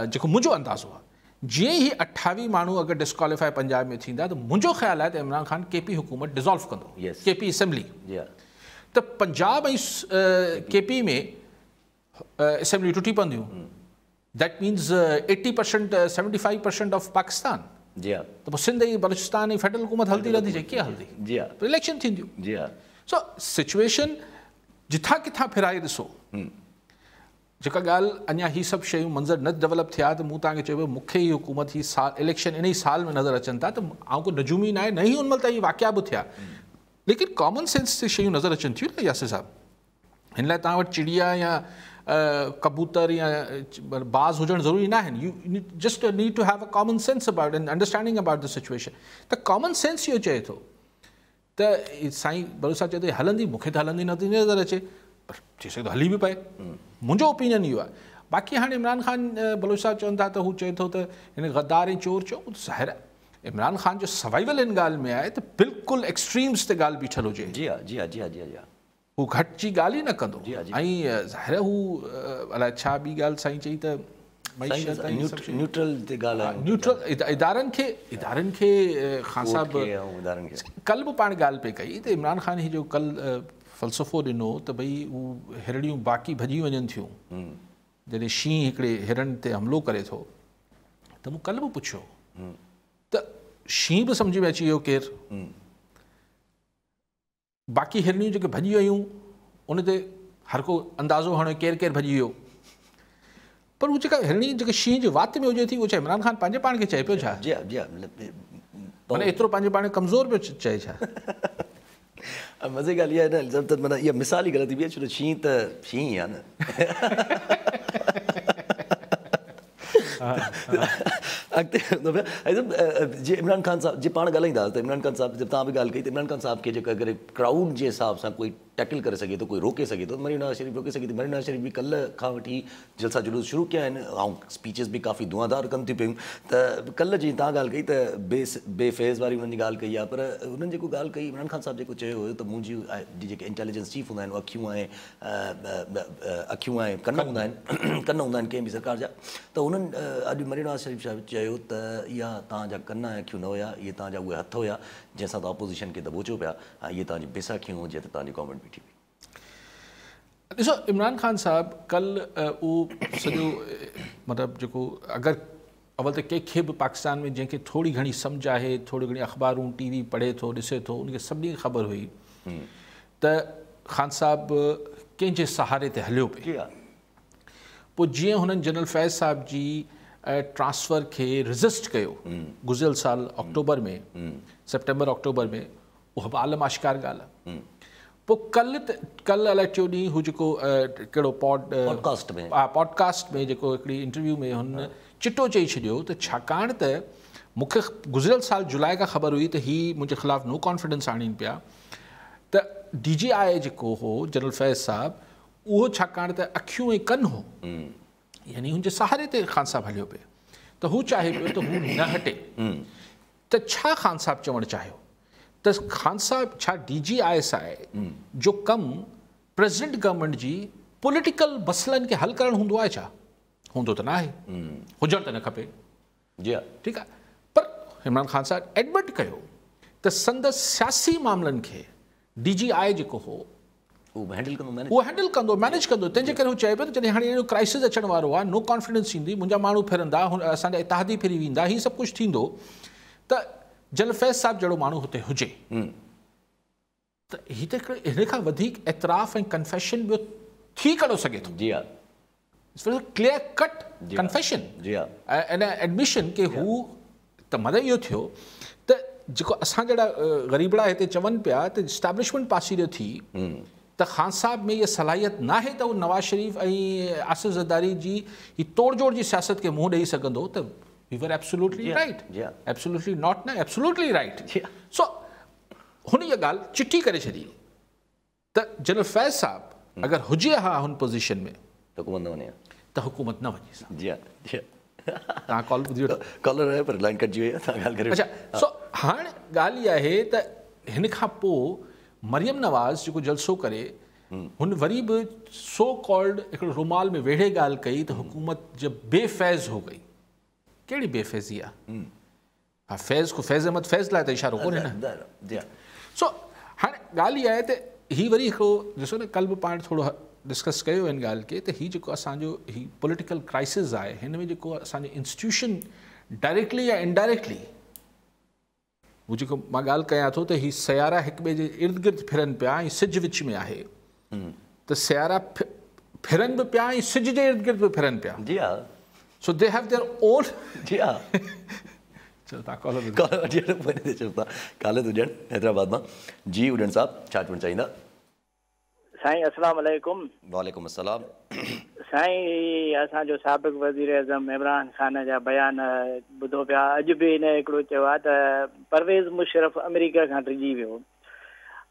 जेको मुंहिंजो अंदाज़ो आहे, जीअं ई 28 माण्हू अगरि डिस्क्वालीफाई पंजाब में थींदा त मुंहिंजो ख़्यालु आहे त इमरान ख़ान केपी हुकूमत डिज़ॉल्व कंदो, केपी असेंबली। त पंजाब ऐं केपी में असेंबली टुटी पवंदियूं, that means 80% 75% of Pakistan. जी हा, त पोइ सिंध ऐं बलूचिस्तान ऐं फेडरल हुकूमत हलंदी रहंदी, कीअं हलंदी? जी हा, इलेक्शन थींदियूं। जी हा, सो सिचुएशन जिथां किथां फिराए ॾिसो, जेका ॻाल्हि अञा ही सभु शयूं मंज़र न डेवलप थिया त मूं तव्हांखे चयो मूंखे ही हुकूमत ही साल इलेक्शन इन ई साल में नज़र अचनि था त आउं को नजूमी न आहे, न ई उन महिल ताईं वाक़िया बि थिया, लेकिन कॉमन सेंस ते शयूं नज़र अचनि थियूं न यासिर साहिबु। हिन लाइ तव्हां वटि चिड़िया या कबूतर या बाज़ हुजणु ज़रूरी न आहिनि, you just need to have a common sense about and understanding about the situation. त कॉमन सेंस इहो चए थो त साईं बलोच साहिबु चए थो हलंदी, मूंखे त हलंदी नथी नज़र अचे, पर थी सघे थो हली बि पए, मुंहिंजो ओपिनियन इहो आहे। बाक़ी हाणे इमरान ख़ान बलोच साहिबु चवनि था त हू चए थो त हिन गद्दार ऐं चोर चयो, ज़ाहिर आहे इमरान ख़ान जो सर्वाइवल इन ॻाल्हि में आहे त बिल्कुलु एक्सट्रीम्स ते ॻाल्हि बीठल हुजे। जी हा, जी हा, जी हा, जी हा, हू घटि जी ॻाल्हि ई न कंदो। ऐं ज़ाहिर आहे हू अलाए छा ॿी ॻाल्हि साईं चई त न्यूट्रल ते ॻाल्हि, न्यूट्रल इदारनि खे ख़ान साहिबु कल्ह बि पाण ॻाल्हि पई कई त इमरान ख़ान ही जो कल्ह फ़लसफ़ो ॾिनो त भई हू हिरणियूं बाक़ी भॼी वञनि थियूं, जॾहिं शींहुं हिकिड़े हिरण ते हमिलो करे थो, त मूं कल्ह बि पुछियो त शींहुं बि सम्झ में अची वियो केरु, बाक़ी हिरणियूं जेके भॼी वियूं उन ते हर को अंदाज़ो हणो केरु केरु भॼी वियो, पर उहो जेका हिरणी जेके शींहुं जे वात में हुजे थी उहो छा इमरान ख़ान पंहिंजे पाण खे चए पियो छा? जी हा, जी हा, माना एतिरो पंहिंजे पाण कमज़ोर पियो चए छा? मज़े ॻाल्हि इहा आहे न त माना इहा मिसाल ई ग़लति थी पई, छो त शींहं त शींहं ई आहे न। अॻिते जे इमरान ख़ान साहिबु जे पाण ॻाल्हाईंदा त इमरान ख़ान साहिबु तव्हां बि ॻाल्हि कई त इमरान ख़ान साहिबु खे जेको अगरि क्राउड जे हिसाब सां कोई टैकल करे सघे थो, कोई रोके सघे थो, मरियम नवाज़ शरीफ़ रोके सघे थी। मरियम नवाज़ शरीफ़ बि कल्ह खां वठी जलसा जुलूस शुरू कया आहिनि ऐं स्पीचेस बि काफ़ी धुआंधार कनि थी पियूं। त कल्ह जीअं तव्हां ॻाल्हि कई त बेफैज़ वारी हुननि जी ॻाल्हि कई आहे, पर हुननि जेको ॻाल्हि कई इमरान ख़ान साहिबु जेको चयो हुयो त मुंहिंजी जेके इंटेलिजेंस चीफ हूंदा आहिनि अखियूं ऐं कन हूंदा आहिनि कंहिं बि सरकार जा, त हुननि अॼु मरियम नवाज़ शरीफ़ साहिबु चयो त इहा तव्हांजा कन ऐं अखियूं न हुया, इहे तव्हांजा उहे हथ हुया जंहिंसां तव्हां अपोज़िशन खे दबोचो पिया ऐं इहे तव्हांजी बैसाखियूं जंहिं ते तव्हांजी गवर्नमेंट बीठी हुई। ॾिसो इमरान ख़ान साहिबु कल्ह उहो सॼो मतिलबु जेको अगरि अवल त कंहिंखे बि पाकिस्तान में जंहिंखे थोरी घणी सम्झ आहे, थोरी घणी अख़बारूं टीवी पढ़े थो ॾिसे थो, उनखे सभिनी खे ख़बर हुई त ख़ान साहिबु कंहिंजे सहारे ते हलियो पियो। पोइ जीअं हुननि जनरल फैज़ साहिबु जी ट्रांसफ़र खे रज़िस्ट कयो गुज़िरियल साल अक्टूबर में, सितंबर अक्टूबर में, उहा बि आलम आशिकार ॻाल्हि आहे। पोइ कल्ह अलाए टियों ॾींहुं हू जेको कहिड़ो पॉडकास्ट में जेको हिकिड़ी इंटरव्यू में हुन चिटो चई छॾियो त छाकाणि त मूंखे गुज़िरियल साल जुलाई खां ख़बर हुई त ही मुंहिंजे ख़िलाफ़ नो कॉन्फिडेंस आणीनि पिया, त डी जी आई जेको हो जनरल फैज़ साहिबु उहो छाकाणि त अखियूं ऐं कन हो, यानी हुनजे सहारे ते ख़ान साहिबु हलियो पियो, त हू चाहे पियो त हू न हटे। त छा ख़ान साहिबु चवणु चाहियो त ख़ान साहिबु छा D G I S I जो कमु प्रेज़िडेंट गवर्नमेंट जी पॉलिटिकल मसइलनि खे हल करणु हूंदो आहे छा? हूंदो त न आहे, हुजणु त न खपे। जी ठीकु आहे, पर इमरान ख़ान साहिबु एडमिट कयो त संदसि सियासी मामलनि खे डी जी आई जेको हो उहो हैंडल कंदो, मैनेज कंदो। तंहिंजे करे हू चए पियो त जॾहिं हाणे अहिड़ो क्राइसिस अचण वारो आहे, नो कॉन्फिडेंस ईंदी, मुंहिंजा माण्हू फिरंदा, असांजा इतिहादी फिरी वेंदा, हीउ सभु कुझु थींदो, त जनरल फैज़ साहिबु जहिड़ो माण्हू हुते हुजे त हीउ त हिकिड़ो हिन खां वधीक एतिराफ़ ऐं कन्फेशन ॿियो थी कहिड़ो सघे थो। जी हा, क्लियर कट कन्फेशन जी हा ऐं एडमिशन की हू त मतिलबु इहो थियो त जेको असां जहिड़ा ग़रीबड़ा हिते चवनि पिया त इस्टेब्लिशमेंट पासीरो थी त ख़ान साहिब में इहा सलाहियत न आहे त उहो नवाज़ शरीफ़ ऐं आसिफ़ ज़रदारी जी ही तोड़ जोड़ जी सियासत खे मुंहुं ॾेई सघंदो, त we were absolutely right, absolutely not न एब्सोल्युटली राइट। सो हुन इहा ॻाल्हि चिटी करे छॾी त जनरल फैज़ साहिबु अगरि हुजे हा हुन पोज़ीशन में त हुकूमत न वञे, त हुकूमत न वञे। जी हा, जी तव्हां कॉल ॿुधी वठो, कॉलर आहे पर लाइन कटिजी वई आहे, तव्हां ॻाल्हि करियो। अच्छा, सो हाणे ॻाल्हि इहा आहे त हिन खां पोइ मरियम नवाज़ जेको जलसो करे हुन वरी बि सो कॉल्ड हिकिड़ो रुमाल में वेड़े ॻाल्हि कई त हुकूमत जब बेफैज़ हो गई। कहिड़ी बेफैज़ी आहे? हा, फैज़ को फैज़ अहमद फैज़ लाइ त इशारो कोन्हे न। सो हाणे ॻाल्हि इहा आहे त हीउ वरी हिकिड़ो ॾिसो न, कल्ह बि पाण थोरो डिस्कस कयो हिन ॻाल्हि खे त हीउ जेको असांजो हीउ पॉलिटिकल क्राइसिस आहे, हिन में जेको असांजो इंस्टीट्यूशन डायरेक्टली या इनडायरेक्टली, उहो जेको मां ॻाल्हि कयां थो त हीउ सयारा हिक ॿिए जे इर्द गिर्द फिरनि पिया ऐं सिज विच में आहे, त सयारा फिरनि बि पिया ऐं सिज जे इर्द गिर्द बि फिरनि पिया। जी हा, so they have their own. जी हा, चलो तव्हां कॉलर कॉलर खालिद उजण हैदराबाद मां। जी उजण साहिबु, छा चवणु चाहींदा? साईं अस्सलाम वालेकुम। वालेकुम अस्सलाम। साईं असांजो साबिक़ वज़ीर आज़म इमरान ख़ान जा बयान ॿुधो पिया, अॼु बि हिन हिकिड़ो चयो आहे त परवेज़ मुशर्रफ अमेरिका खां डिॼी वियो,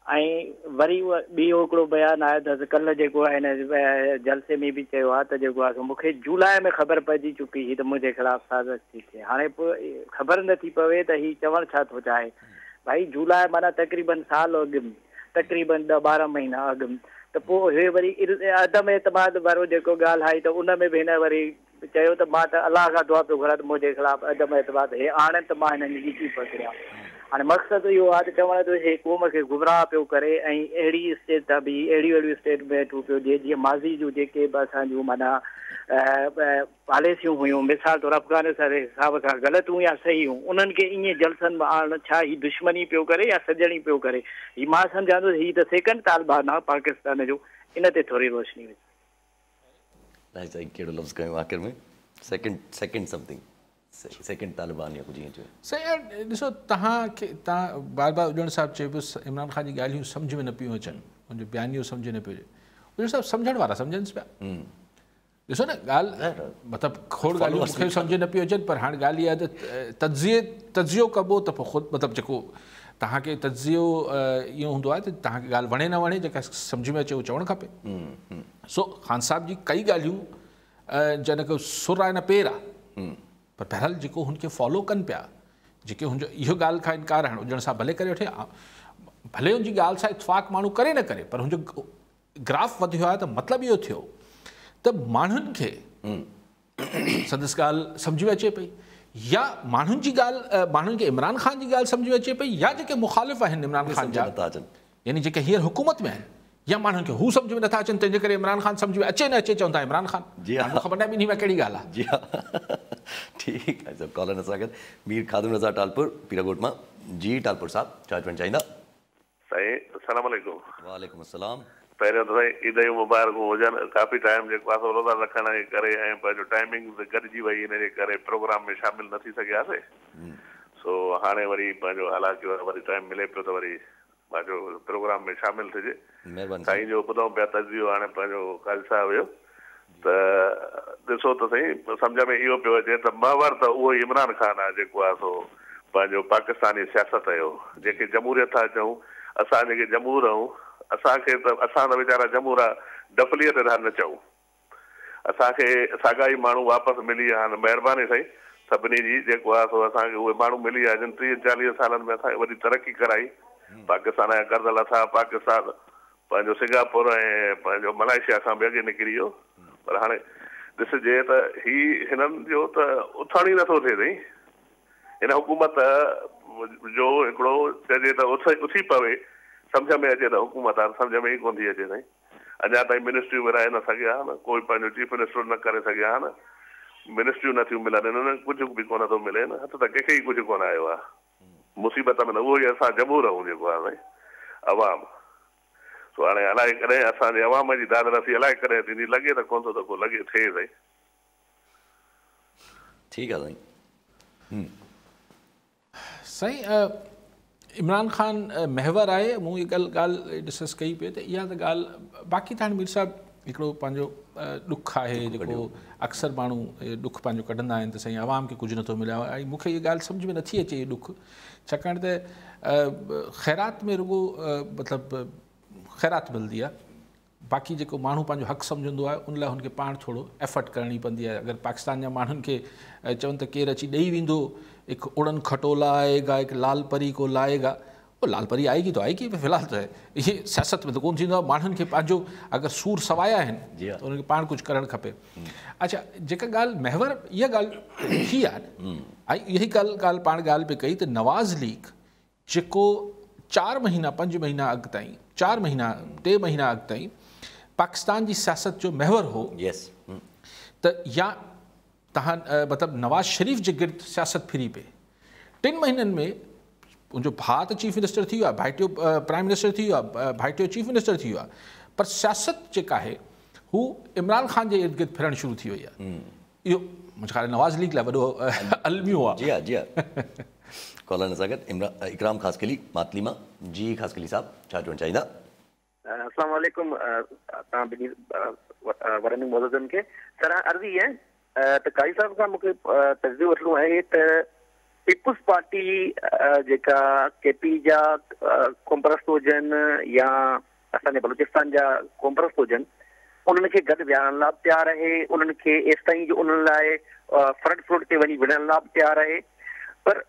ऐं वरी ॿियो हिकिड़ो बयानु आहे त कल्ह जेको आहे हिन जलसे में बि चयो आहे त जेको आहे मूंखे जुलाई में ख़बर पइजी चुकी हुई त मुंहिंजे ख़िलाफ़ साज़िश थी थिए। हाणे पोइ ख़बर नथी पवे त हीउ चवणु छा थो चाहे। भाई जुलाई माना तक़रीबन साल अॻु, तक़रीबन 10-12 महीना अॻु, त पोइ हे वरी अदम एतमाद वारो जेको ॻाल्हि आई त उन में बि हिन वरी चयो त मां त अलाह खां दुआ पियो घुरां त मुंहिंजे ख़िलाफ़ अदम एतमाद हे आणनि त मां हिननि जी ॻिची पकड़ियां। हाणे मक़सदु इहो आहे त चवणु थो हे क़ौम खे गुमराह पियो करे ऐं अहिड़ी स्टेट तां बि अहिड़ियूं अहिड़ियूं स्टेटमेंटूं पियो ॾिए जीअं माज़ी जूं जेके बि असांजूं माना पॉलिसियूं हुयूं, मिसाल तौरु अफ़गानिस्तान जे हिसाब सां ग़लति हुयूं या सही हुयूं, उन्हनि खे ईअं जलसनि में आणणु छा हीउ दुश्मनी पियो करे या सजणी पियो करे? हीउ मां सम्झां थो हीउ त सेकंड तालिबान आहे पाकिस्तान जो, इन ते थोरी रोशनी विझो। कहिड़ो लफ़्ज़ कयो आख़िर में? Second second something, second Taliban या कुझु ईअं चयो। सही आहे, ॾिसो तव्हांखे तव्हां बार बार उजण साहिबु चए पियो इमरान ख़ान जी ॻाल्हियूं सम्झ में न पियूं अचनि, हुनजो बयानियो सम्झ न पियो अचे। उजण साहिबु सम्झण वारा सम्झनि पिया, ॾिसो न ॻाल्हि मतिलबु खोड़ ॻाल्हियूं मूंखे सम्झ न पियूं अचनि, पर हाणे ॻाल्हि इहा आहे त तजियो कबो त पोइ ख़ुदि मतिलबु जेको तव्हांखे तजियो इहो हूंदो आहे त तव्हांखे ॻाल्हि वणे न वणे जेका सम्झ में अचे उहो चवणु खपे। सो ख़ान साहिब जी कई ॻाल्हियूं जॾहिं को सुर आहे न पेर आहे, पर बहरहाल जेको हुनखे फॉलो कनि पिया जेके हुनजो इहो ॻाल्हि खां इनकार हाणे उजण सां भले करे वठे, भले हुनजी ॻाल्हि सां इतफ़ाक़ माण्हू करे न करे, पर हुनजो ग्राफ वधियो आहे त मतिलबु इहो थियो त माण्हुनि खे संदसि ॻाल्हि सम्झ में अचे पई, या माण्हुनि जी ॻाल्हि माण्हुनि खे इमरान ख़ान जी ॻाल्हि सम्झ में अचे पई, या जेके मुखालिफ़ आहिनि इमरान ख़ान जा यानी जेके हींअर हुकूमत में आहिनि या माण्हुनि खे हू सम्झ में नथा अचनि, तंहिंजे करे इमरान ख़ान सम्झ में अचे न अचे चवंदा इमरान ख़ान। जी हा, ख़बर न आहे ॿिन्ही में कहिड़ी ॻाल्हि आहे। जी हा, ठीकु आहे। सब कॉलर असां गॾु मीर खादिम रज़ा टालपुर पीरागोट मां। जी टालपुर साहिबु, छा चवणु चाहींदा? साईं अस्सलाम वालेकुम। वालेकुम अस्सलाम। पहिरियों त साईं ईद जूं मुबारकूं हुजनि। काफ़ी टाइम जेको आहे सो रोज़ा रखण जे करे ऐं पंहिंजो टाइमिंग गॾिजी वई, हिन जे करे प्रोग्राम में शामिल न थी सघियासीं। सो हाणे वरी पंहिंजो हालांकि वरी टाइम मिले पियो त वरी पंहिंजो प्रोग्राम में शामिल थिजे। साईं जो ॿुधूं पिया तजियो हाणे पंहिंजो काज़ी साहिबु जो, त ॾिसो त सही सम्झ में इहो पियो अचे त महवर त उहो ई इमरान ख़ान आहे जेको आहे सो पंहिंजो पाकिस्तानी सियासत जो, जेके जमहूरियत था चऊं, असां जेके जमहूर आहियूं असांखे त असां त वीचारा जमूरा डफलीअ ते था नचऊं, असांखे साॻा ई माण्हू वापसि मिली विया आहिनि। महिरबानी साईं सभिनी जी, जेको आहे सो असांखे उहे माण्हू मिली विया जिन 30-40 सालनि में असांखे वॾी तरक़ी कराई। पाकिस्तान जा कर्ज़ लथा, पाकिस्तान पंहिंजो सिंगापुर ऐं पंहिंजो मलेशिया खां बि अॻे निकिरी वियो। पर हाणे ॾिसजे त ही हिननि जो त उथणु ई नथो थिए साईं। हिन हुकूमत जो हिकिड़ो चइजे त उथी पवे, सम्झ में अचे त हुकूमत आहे, सम्झ में ई कोन थी अचे साईं। अञा ताईं मिनिस्ट्रियूं विराए न सघिया आहिनि, कोई पंहिंजो चीफ मिनिस्टर न करे सघिया आहिनि, मिनिस्ट्रियूं नथियूं मिलनि हिननि, कुझु बि कोन थो मिले न, हथ त कंहिंखे ई कुझु कोन आयो आहे। मुसीबत में त उहो ई असां जमूर आहियूं जेको आहे साईं अवाम। सो हाणे अलाए कॾहिं असांजे अवाम जी दाद रसी अलाए कॾहिं थींदी, लॻे त कोन थो त को लॻे थिए साईं। ठीकु आहे साईं। साईं इमरान ख़ान महवर आहे, मूं इहा ॻाल्हि डिस्कस कई पई त इहा त ॻाल्हि। बाक़ी त हाणे मीर साहिबु हिकिड़ो पंहिंजो ॾुख आहे जेको अक्सर माण्हू ॾुख पंहिंजो कढंदा आहिनि त साईं अवाम खे कुझु नथो मिले। ऐं मूंखे इहा ॻाल्हि सम्झ में नथी अचे इहो ॾुख, छाकाणि त ख़ैरात में रुॻो मतिलबु ख़ैरात मिलंदी आहे, बाक़ी जेको माण्हू पंहिंजो हक़ सम्झंदो आहे उन लाइ हुनखे पाण थोरो एफर्ट करणी पवंदी आहे। अगरि पाकिस्तान जा माण्हुनि खे चवनि त केरु अची ॾेई वेंदो, एक उड़न खटोला आएगा, एक लाल परी को लाएगा, वो लाल परी आएगी तो आएगी, फ़िलहाल त इहे सियासत में त कोन थींदो आहे। माण्हुनि खे पंहिंजो अगरि सूर सवाया आहिनि त हुनखे पाण कुझु करणु खपे। अच्छा, जेका ॻाल्हि महवर इहा ॻाल्हि थी आहे ऐं इहा ई ॻाल्हि पाण ॻाल्हि पई कई त नवाज़ लीग जेको 4 महीना 5 महीना अॻु ताईं, 4 महीना 3 महीना अॻु ताईं पाकिस्तान जी सियासत जो महवर हो, त या तव्हां मतिलबु नवाज़ शरीफ़ जे गिर्द सियासत फिरी पई। 3 महीननि में उनजो भाउ त चीफ मिनिस्टर थी वियो आहे, भाइटियो प्राइम मिनिस्टर थी वियो आहे, भाइटियो चीफ मिनिस्टर थी वियो आहे, पर सियासत जेका आहे हू इमरान ख़ान जे इर्द गिर्द फिरणु शुरू थी वई आहे। इहो मुंहिंजे ख़्याल नवाज़ लीग लाइ वॾो अलमियो आहे। जी हा, जी हा। कॉलर सां गॾु इकराम ख़ासकिली मातली मां। जी ख़ासकिली साहिबु, छा चवणु चाहींदा? अस्सलाम वालेकुम तव्हां ॿिन्ही वॾनि मौज़ूदनि खे। सर अर्ज़ु इहा आहे त काज़ी साहिब खां मूंखे तजियो वठिणो आहे त पीपल्स पार्टी जेका केपी जा क़ौमपरस्त हुजनि या असांजे बलूचिस्तान जा क़ौमपरस्त हुजनि, उन्हनि खे गॾु विहारण लाइ बि तयारु आहे, उन्हनि खे एसि ताईं जो उन्हनि लाइ फ्रंट फ्रूट ते वञी विढ़ण लाइ बि तयारु आहे, पर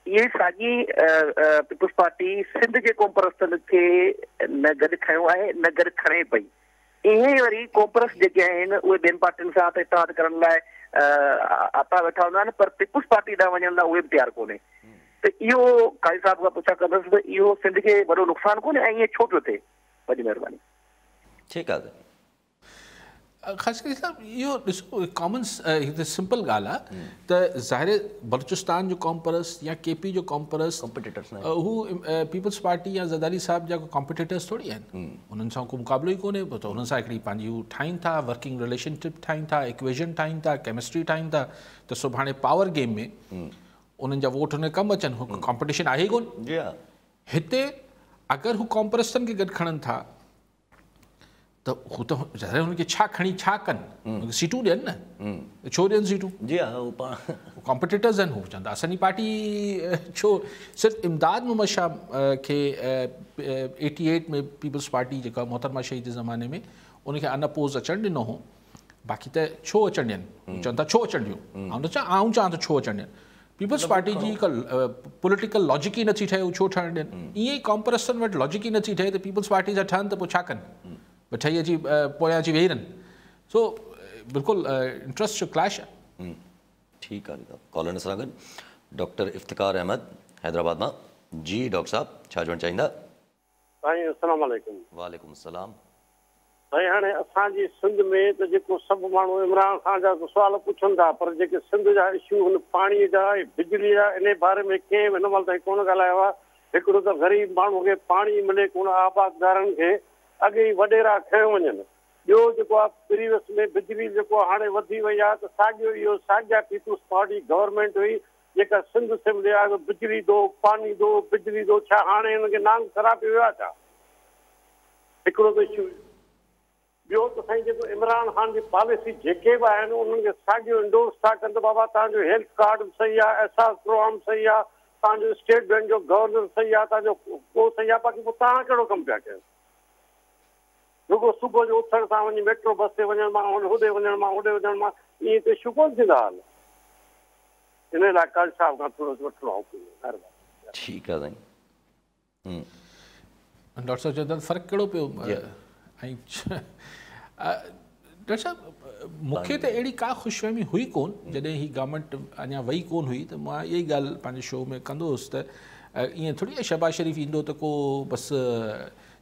इहे साॻी पीपल्स पार्टी सिंध जे क़ौमपरस्तनि खे न गॾु खयो आहे न गॾु खणे पई। इहे वरी क़ौमपरस्त जेके आहिनि उहे ॿियनि पार्टियुनि सां त इतिहाद करण लाइ आता वेठा हूंदा आहिनि, पर पीपल्स पार्टी ॾांहुं वञण लाइ उहे बि तयारु कोन्हे। त इहो काज़ी साहिब खां पुछा कंदुसि त इहो सिंध खे वॾो नुक़सानु कोन्हे ऐं ईअं छो पियो थिए? वॾी महिरबानी। ठीकु आहे। ख़ासि साहिबु इहो ॾिसो कॉमन सिंपल ॻाल्हि आहे त ज़ाहिर बलूचिस्तान जो क़ौमपरस्त या केपी जो क़ौमपरस्त कॉम्पिटिटर्स हू पीपल्स पार्टी या ज़रदारी साहिब जा कॉम्पिटिटर्स थोरी आहिनि, उन्हनि सां को मुक़ाबिलो ई कोन्हे। त उन्हनि सां हिकिड़ी पंहिंजी हू ठाहिनि था, वर्किंग रिलेशनशिप ठाहिनि था, इक्वेशन ठाहिनि था, केमिस्ट्री ठाहिनि था, त सुभाणे पावर गेम में उन्हनि जा वोट हुन कमु अचनि, कॉम्पिटिशन आहे ई कोन। हिते अगरि हू क़ौमपरस्तनि खे गॾु खणनि था त हू त ज़ाहिर हुनखे छा खणी छा कनि, सीटूं ॾियनि न, छो ॾियनि सीटूं? जी हा, हू पाण कॉम्पिटिटर्स आहिनि, हू चवंदा असांजी पार्टी छो। सिर्फ़ु इमदाद मोहम्मद शाह खे 88 में पीपल्स पार्टी जेका मोहतरमा शहीद जे ज़माने में उनखे अनअपोज़ अचणु ॾिनो हो, बाक़ी त छो अचणु ॾियनि? चवनि था छो अचणु ॾियूं? आउं न चवां, आउं चवां थो छो अचणु ॾियनि। पीपल्स पार्टी जी हिकु पॉलिटिकल लॉजिक ई नथी ठहे, हू छो ठहणु ॾियनि? ईअं ई क़ौमपरस्तनि वटि लॉजिक ई नथी ठहे त पीपल्स पार्टी सां ठहनि त पोइ छा कनि? ठही अची पोयां अची वेही रहनि। सो बिल्कुलु इंट्रस्ट जो क्लैश आहे। ठीकु आहे। कॉलर सां गॾु डॉक्टर इफ्तिखार अहमद हैदराबाद मां। जी डॉक्टर साहब, छा चवणु चाहींदा? साईं अस्सलाम वालेकुम। वालेकुम सलाम। साईं हाणे असांजी सिंध में त जेको सभु माण्हू इमरान खान जा सुवाल पुछनि था, पर जेके सिंध जा इशू आहिनि पाणीअ जा ऐं बिजली जा, इन बारे में कंहिं बि हिन महिल ताईं कोन ॻाल्हायो आहे। हिकिड़ो त ग़रीब माण्हू खे पाणी मिले कोन, आबादगारनि खे अॻे ई वॾेरा खयो वञनि। ॿियो जेको आहे प्रीवियस में बिजली जेको हाणे वधी वई आहे त साॻियो इहो साॻिया पीपल्स पार्टी गवर्नमेंट हुई जेका सिंध असेंबली आहे, बिजली दो पाणी दो बिजली दो, छा हाणे हुनखे नांग खराब वियो आहे छा? हिकिड़ो त इशू। ॿियो त साईं जेको इमरान ख़ान जी पॉलिसी जेके बि आहिनि उन्हनि खे साॻियो इंडोर्स था कनि त बाबा तव्हांजो हेल्थ कार्ड बि सही आहे, एहसास प्रोग्राम सही आहे, तव्हांजो स्टेट बैंक जो गवर्नर सही आहे, तव्हांजो को सही आहे, बाक़ी पोइ तव्हां कहिड़ो कमु पिया कयो? रुगो सुबुह जो उथण सां वञी मेट्रो बस ते वञण मां, होॾे वञण मां, होॾे वञण मां, ईअं त इशू कोन थींदा हाल। इन लाइ काज़ी साहिब खां थोरो वठिणो आहे। ठीकु आहे साईं। डॉक्टर साहिबु चवंदा फ़र्क़ु कहिड़ो पियो? ऐं डॉक्टर साहिबु मूंखे त अहिड़ी का ख़ुशफ़हमी हुई कोन, जॾहिं ही गवर्नमेंट अञा वई कोन हुई त मां इहा ई ॻाल्हि पंहिंजे शो में कंदो हुउसि त ईअं थोरी आहे शहबाज़ शरीफ़ ईंदो त को बसि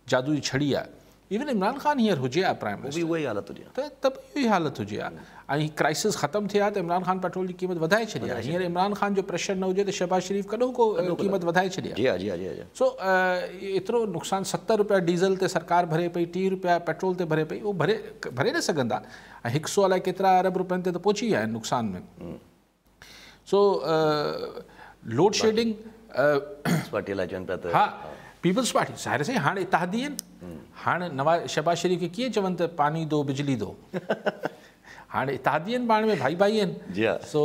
जादू जी छड़ी आहे। इवन इमरान ख़ान हींअर हुजे हा प्राइम मिनिस्टर, उहा ई हालत हुजे त त बि इहा ई हालत हुजे हा। ऐं क्राइसिस ख़तमु थिए हा त इमरान ख़ान पेट्रोल जी क़ीमत वधाए छॾी हा। हींअर इमरान ख़ान जो प्रेशर न हुजे त शहबाज़ शरीफ़ कॾहिं को क़ीमत वधाए छॾी हा। जी हा, जी हा, जी हा। सो एतिरो नुक़सानु 70 रुपया डीज़ल ते सरकार भरे पई, 30 रुपया पेट्रोल ते भरे पई, उहो भरे भरे न सघंदा। ऐं 100 अलाए केतिरा अरब रुपयनि ते त पहुची विया आहिनि नुक़सान में। सो लोड शेडिंग हा, पीपल्स पार्टी ज़ाहिर साईं हाणे इतिहादी आहिनि। हाणे नवाज़ शहबाज़ शरीफ़ खे कीअं चवनि त पाणी दो बिजली दो? हाणे इतिहादी आहिनि, पाण में भाई भाई आहिनि। सो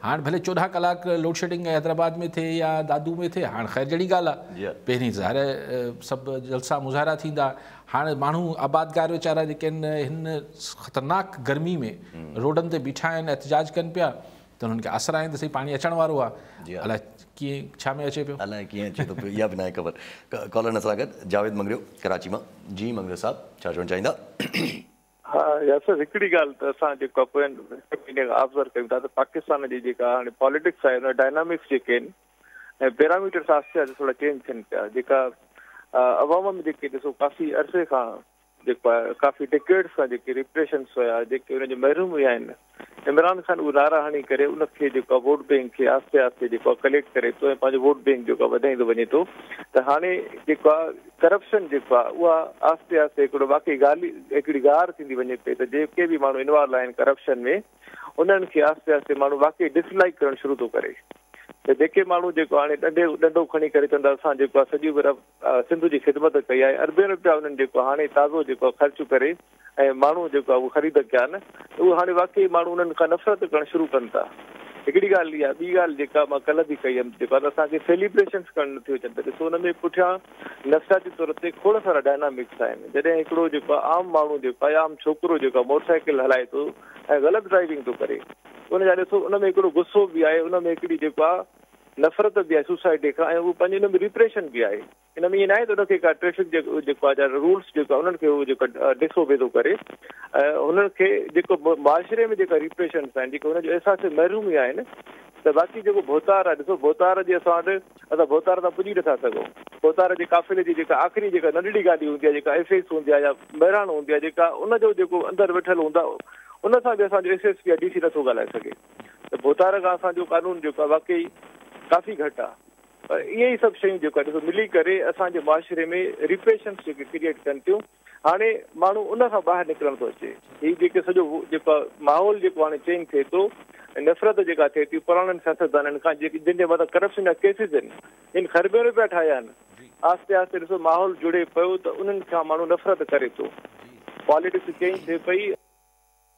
हाणे भले 14 कलाक लोड शेडिंग हैदराबाद में थिए या दादू में थिए, हाणे ख़ैर जहिड़ी ॻाल्हि आहे। पहिरीं ज़ाहिर सभु जलसा मुज़ाहिरा थींदा, हाणे माण्हू आबादगार वीचारा जेके आहिनि हिन ख़तरनाक गर्मी में रोडनि ते बीठा आहिनि, एहतजाज कनि पिया, त हुननि खे आसरा आहिनि त सही पाणी अचण वारो आहे, अलाए कीअं छा में अचे पियो, अलाए कीअं अचे थो पियो, इहा बि न आहे ख़बर। कॉलर सां गॾु जावेद मंगरियो कराची मां। जी मंगरियो साहिबु, छा चवणु चाहींदा? हा यासर, हिकिड़ी ॻाल्हि त असां जेको पोइ ऑब्ज़र्व कयूं था त पाकिस्तान जी जेका हाणे पॉलिटिक्स आहे, हुन डायनामिक्स जेके आहिनि ऐं पैरामीटर्स आहिस्ते आहिस्ते थोरा चेंज थियनि पिया। जेका अवाम में जेके ॾिसो काफ़ी अरसे खां जेको आहे, काफ़ी डिकेड्स खां जेके रिप्रेशन्स हुया, जेके हुनजे महरूम हुया आहिनि, इमरान ख़ान उहो नारा हणी करे उनखे जेको आहे वोट बैंक खे आहिस्ते आहिस्ते जेको आहे कलेक्ट करे थो ऐं पंहिंजो वोट बैंक जेको आहे वधाईंदो वञे थो। त हाणे जेको आहे करप्शन जेको आहे उहा आहिस्ते आहिस्ते हिकिड़ो वाकई ॻाल्हि हिकिड़ी गार थींदी वञे पई त जेके बि माण्हू इन्वॉल्व आहिनि करप्शन में उन्हनि खे आहिस्ते आहिस्ते माण्हू वाकई डिसलाइक करणु शुरू थो करे। त जेके माण्हू जेको हाणे ॾंढो खणी करे चवंदा असां जेको आहे सॼी उमिरि सिंध जी ख़िदमत कई आहे, अरबे रुपया उन्हनि जेको हाणे ताज़ो जेको ख़र्चु करे ऐं माण्हू जेको आहे उहो ख़रीद कया आहिनि, उहो हाणे वाकई माण्हू उन्हनि खां नफ़रत करणु शुरू कनि था। हिकिड़ी ॻाल्हि इहा। ॿी ॻाल्हि जेका मां कल्ह बि कई हुयमि, जेको आहे असांखे सेलिब्रेशन्स करणु नथियूं अचनि त ॾिसो हुन में पुठियां नफ़्सियाती तौर ते खोड़ सारा डायनामिक्स आहिनि। जॾहिं हिकिड़ो जेको आहे आम माण्हू जेको आहे आम छोकिरो जेको आहे मोटरसाइकिल हलाए थो ऐं ग़लति ड्राइविंग थो करे, उनजा ॾिसो उन में हिकिड़ो गुस्सो बि आहे, उन में हिकिड़ी जेको आहे नफ़रत बि आहे सोसाइटी खां ऐं उहो पंहिंजे हिन में रिप्रेशन बि आहे। हिन में ईअं न आहे त हुनखे का ट्रैफिक जेको आहे रूल्स जेको आहे उन्हनि खे उहो जेको डिसओबे थो करे, ऐं हुननि खे जेको मुआशिरे में जेका रिप्रेशन्स आहिनि, जेके हुनजो अहसास महरूमी आहिनि। त बाक़ी जेको भोतार आहे, ॾिसो भोतार जे असां वटि असां भोतार तां पुॼी नथा सघूं। भोतार जे काफ़िले जी जेका आख़िरी जेका नंढड़ी गाॾी हूंदी आहे, जेका एफ एस हूंदी आहे या महिराण हूंदी आहे, जेका उनजो जेको अंदरि वेठल हूंदो आहे, उन सां बि असांजो एस एस पी या डी सी नथो ॻाल्हाए सघे। त भोतार खां असांजो कानून जेको आहे वाकई काफ़ी घटि आहे। पर इहे ई सभु शयूं जेको आहे ॾिसो मिली करे असांजे मुआशिरे में रिप्रेशन्स जेके क्रिएट कनि थियूं। हाणे माण्हू उन खां ॿाहिरि निकिरणु थो अचे। हीउ जेके सॼो जेको माहौल जेको हाणे चेंज थिए थो, नफ़रत जेका थिए थी पुराणनि सियासतदाननि खां, जेके जिन जे मथां करप्शन जा केसिस आहिनि, जिन ख़रबे रुपया ठाहिया आहिनि, आहिस्ते आहिस्ते ॾिसो माहौल जुड़े पियो त उन्हनि खां माण्हू नफ़रत करे थो। पॉलिटिक्स चेंज थिए पई।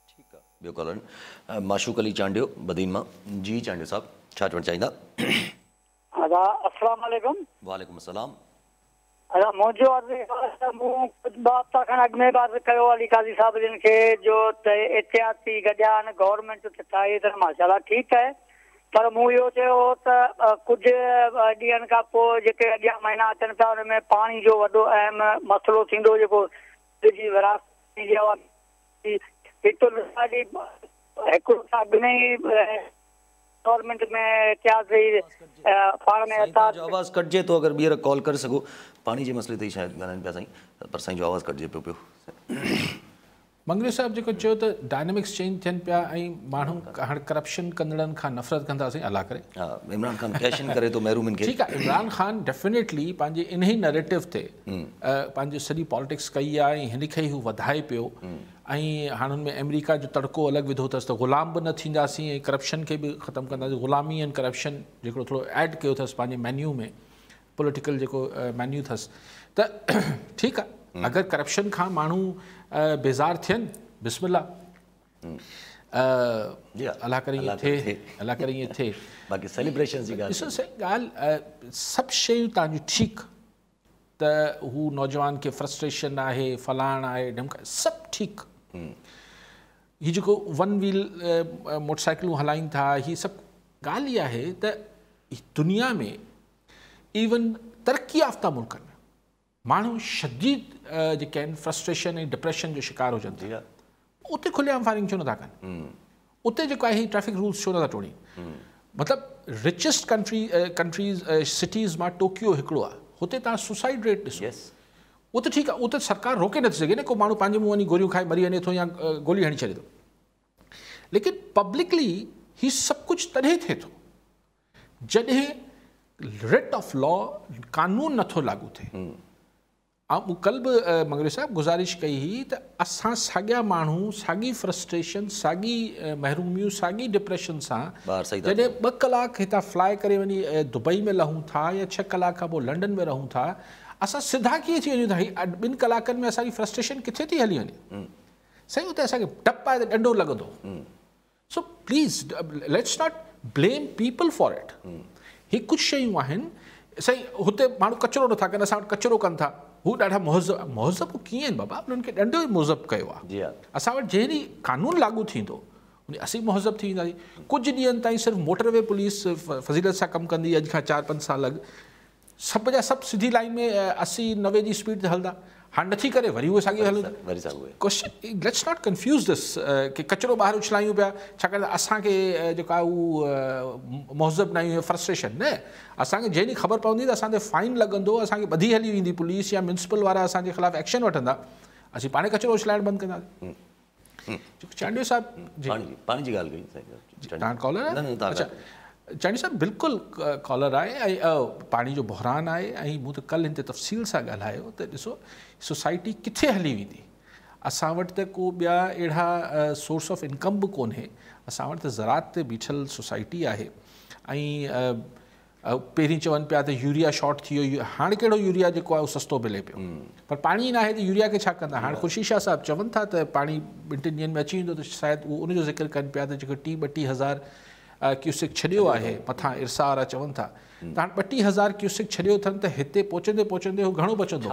ठीकु आहे, ॿियो कॉलर माशूक अली चांडियो बदीन मां। जी चांडियो साहिबु, छा चवणु चाहींदा? अदा अस्सलाम वालेकुम। वालेकुम अस्सलाम। अदा मुंहिंजो अर्ज़ु मूं कुझु ॿ हफ़्ता खनि अॻु में बि अर्ज़ु कयो अली काज़ी साहिब जिन खे, जो त एहतियाती गॾिया आहिनि गवर्नमेंट त ठाहे त माशाल्लाह ठीकु आहे, पर मूं इहो चयो हो त कुझु ॾींहंनि खां पोइ जेके अॻियां महीना अचनि पिया हुन में पाणी जो वॾो अहम मसइलो थींदो, जेको जी विरासत हिकिड़ो त अॻु में ई गवर्नमेंट में एहतियात पाण में आवाज़ कटिजे थो, अगरि ॿीहर कॉल करे सघो। पाणी जे मसइले ते ई शायदि ॻाल्हाइनि पिया साईं, पर साईं जो आवाज़ कटिजे पियो पियो। मंगरियो साहिबु जेको चयो त डायनामिक्स चेंज थियनि पिया ऐं माण्हू हाणे करप्शन कंदड़नि खां नफ़रत कंदासीं, अलाह करे। हा, इमरान ख़ान कैश इन करे थो महरूमिन खे। ठीकु आहे, इमरान ख़ान डेफिनेटली पंहिंजे इन ई नरेटिव ते पंहिंजी सॼी पॉलिटिक्स कई आहे ऐं हिन खे ई हू वधाए पियो। ऐं हाणे हुन में अमेरिका जो तड़को अलॻि विधो अथसि त ग़ुलाम बि न थींदासीं ऐं करप्शन खे बि ख़तमु कंदासीं। ग़ुलामी ऐं करप्शन जेको थोरो ऐड कयो अथसि पंहिंजे मेन्यू में, पॉलिटिकल जेको मेन्यू अथसि। त ठीकु आहे, अगरि करप्शन खां माण्हू बेज़ार थियनि, बिस्मिल्लाह, अलाह करे ईअं थिए, अलाह करे ईअं थिए। बाक़ी सेलिब्रेशन जी ॻाल्हि ॾिसो साईं, ॻाल्हि सभु शयूं तव्हांजूं ठीकु, त हू नौजवान खे फ्रस्ट्रेशन आहे, फलाण आहे, ढिमका, सभु ठीकु। हीउ जेको वन व्हील मोटरसाइकिलूं हलाइनि था, हीअ सभु ॻाल्हि इहा आहे त दुनिया में इवन तरक़ी याफ़्ता मुल्कनि में माण्हू शदीद जेके आहिनि फ्रस्ट्रेशन ऐं डिप्रेशन जो शिकार हुजनि था, उते खुलेआम फायरिंग छो नथा कनि? उते जेको आहे ट्रैफिक रूल्स छो नथा टोड़ीनि? मतिलबु रिचेस्ट कंट्रीज़ सिटीज़ मां टोकियो हिकिड़ो आहे, हुते तव्हां सुसाइड रेट ॾिसो। उहो त ठीकु आहे, उहो त सरकार रोके नथी सघे न, को माण्हू पंहिंजे मुंहुं वञी गोलियूं खाए मरी वञे थो या गोली हणी छॾे थो। लेकिन पब्लिकली हीउ सभु कुझु तॾहिं थिए थो जॾहिं रिट ऑफ लॉ, कानून नथो लागू थिए। ऐं मूं कल्ह बि मंगरियो साहिबु गुज़ारिश कई हुई त असां साॻिया माण्हू साॻी फ्रस्ट्रेशन, साॻी महरूमियूं, साॻी डिप्रेशन सां जॾहिं 2 कलाक हितां फ्लाई करे वञी दुबई में लहूं था या 6 कलाक खां पोइ लंडन में रहूं था, असां सिधा कीअं थी वञूं था? 2 कलाकनि में असांजी फ्रस्ट्रेशन किथे थी हली वञे? साईं उते असांखे डपु आहे त ॾंडो लॻंदो। So please let's not blame people for it. ही कुझु शयूं आहिनि साईं, हुते माण्हू कचिरो नथा कनि, असां वटि कचिरो कनि था, हू ॾाढा मुहज़ब मुहज़ब कीअं आहिनि बाबा? उन्हनि खे ॾंडो ई मुहज़ब कयो आहे। असां वटि जंहिं ॾींहुं कानून लागू थींदो उन असीं मुहज़ब थी वेंदासीं। कुझु ॾींहंनि ताईं सिर्फ़ु मोटरवे पुलिस फ़ज़ीलत सां कमु कंदी, अॼु खां 4-5 साल अॻु सभु जा सभु सिधी लाइन में 80-90 जी स्पीड ते हलंदा, हाणे नथी करे वरी उहे साॻियो हलंदा। Question, let's not confuse this की कचिरो ॿाहिरि उछलायूं पिया, छाकाणि त असांखे जेको आहे उहो मुहज़ब न आहियूं, फ्रस्ट्रेशन न। असांखे जंहिं ॾींहुं ख़बर पवंदी त असां ते फाइन लॻंदो, असांखे ॿधी हली वेंदी पुलिस या म्यूनसिपल वारा असांजे ख़िलाफ़ एक्शन वठंदा, असीं पाण कचिरो उछलाइणु बंदि कंदासीं। चांडियो साहिबु जी, पाणी जी ॻाल्हि कई तव्हां कॉलर? अच्छा चांडियो साहिबु बिल्कुलु कॉलर आहे ऐं पाणी जो बहरान आहे ऐं मूं त कल्ह हिन ते तफ़सील सां ॻाल्हायो त ॾिसो सोसाइटी किथे हली वेंदी। असां वटि त को ॿिया अहिड़ा सोर्स ऑफ इनकम बि कोन्हे, असां वटि त ज़राअत ते बीठल सोसाइटी आहे। ऐं पहिरीं चवनि पिया त यूरिया शॉर्ट थी वियो, हाणे कहिड़ो यूरिया जेको आहे उहो सस्तो मिले पियो, पर पाणी ई न आहे त यूरिया खे छा कंदा? हाणे ख़ुर्शीद शाह साहिबु चवनि था त पाणी 2-3 ॾींहंनि में अची वेंदो, त शायदि उहो उनजो ज़िक्र कनि पिया त जेको 30-32 हज़ार क्यूसिक छॾियो आहे मथां इरसा वारा चवनि था, त हाणे 32 हज़ार क्यूसिक छॾियो अथनि त हिते पहुचंदे पहुचंदे उहो घणो बचंदो?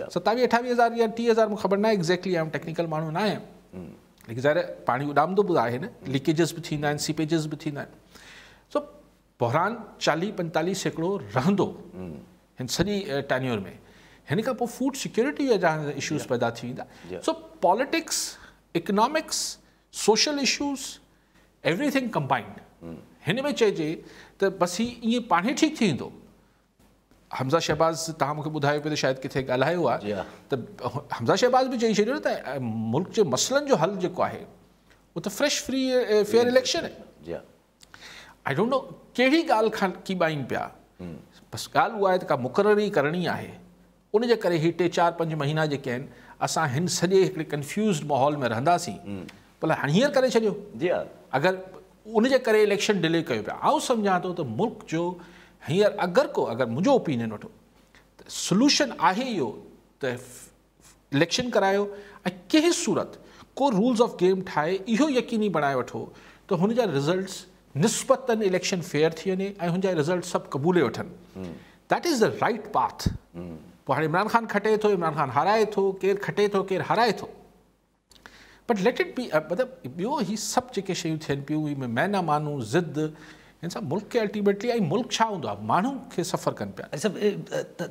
27-28 हज़ार या 30 हज़ार मूंखे ख़बर न आहे एग्ज़ैक्टली, आउं टेक्निकल माण्हू न आहियां, लेकिन ज़ाहिर आहे पाणी उॾामंदो बि आहे न, लीकेजिस बि थींदा आहिनि, सीपेजिस बि थींदा आहिनि। सो बहरान 40-45% रहंदो हिन सॼी टेन्योर में। हिन खां पोइ फूड सिक्योरिटी जा इश्यूज़ पैदा थी वेंदा। So politics, economics, social issues, everything combined. हिन में चइजे त बसि हीअ ईअं पाणे ठीकु थी वेंदो। हमज़ा शहबाज़ तव्हां मूंखे ॿुधायो पियो त शायदि किथे ॻाल्हायो आहे त हमज़ा शहबाज़ बि चई छॾियो न त मुल्क जे मसइलनि जो हल जेको आहे उहो त फ्रेश फ्री फेयर इलेक्शन आहे। I don't know कहिड़ी ॻाल्हि खां कीॿाइनि पिया, बसि ॻाल्हि उहा आहे त का मुक़ररी करणी आहे, उनजे करे ही 3, 4, 5 महीना जेके आहिनि असां हिन सॼे हिकिड़े कन्फ्यूज़ माहौल में रहंदासीं। भला हाणे हींअर करे छॾियो। जी हा, अगरि उनजे करे इलेक्शन डिले कयो पिया। आउं सम्झां थो त मुल्क जो हींअर अगरि को अगरि मुंहिंजो ओपिनियन वठो त सोल्यूशन आहे इहो त इलेक्शन करायो ऐं कंहिं सूरत को रूल्स ऑफ गेम ठाहे इहो यकीनी बणाए वठो त हुनजा रिज़ल्ट्स निस्बतन इलेक्शन फेयर थी वञे ऐं हुनजा रिज़ल्ट सभु क़बूले वठनि। That is the right path. पोइ हाणे इमरान ख़ान खटे थो, इमरान ख़ान हाराए थो, केरु खटे थो, केरु हाराए थो, बट let it be. मतिलबु ॿियो ही सभु जेके शयूं थियनि पियूं, मैं ना मानूं, ज़िद, हिन सां मुल्क खे अल्टीमेटली ऐं मुल्क छा हूंदो आहे, माण्हू खे सफ़र कनि पिया। सब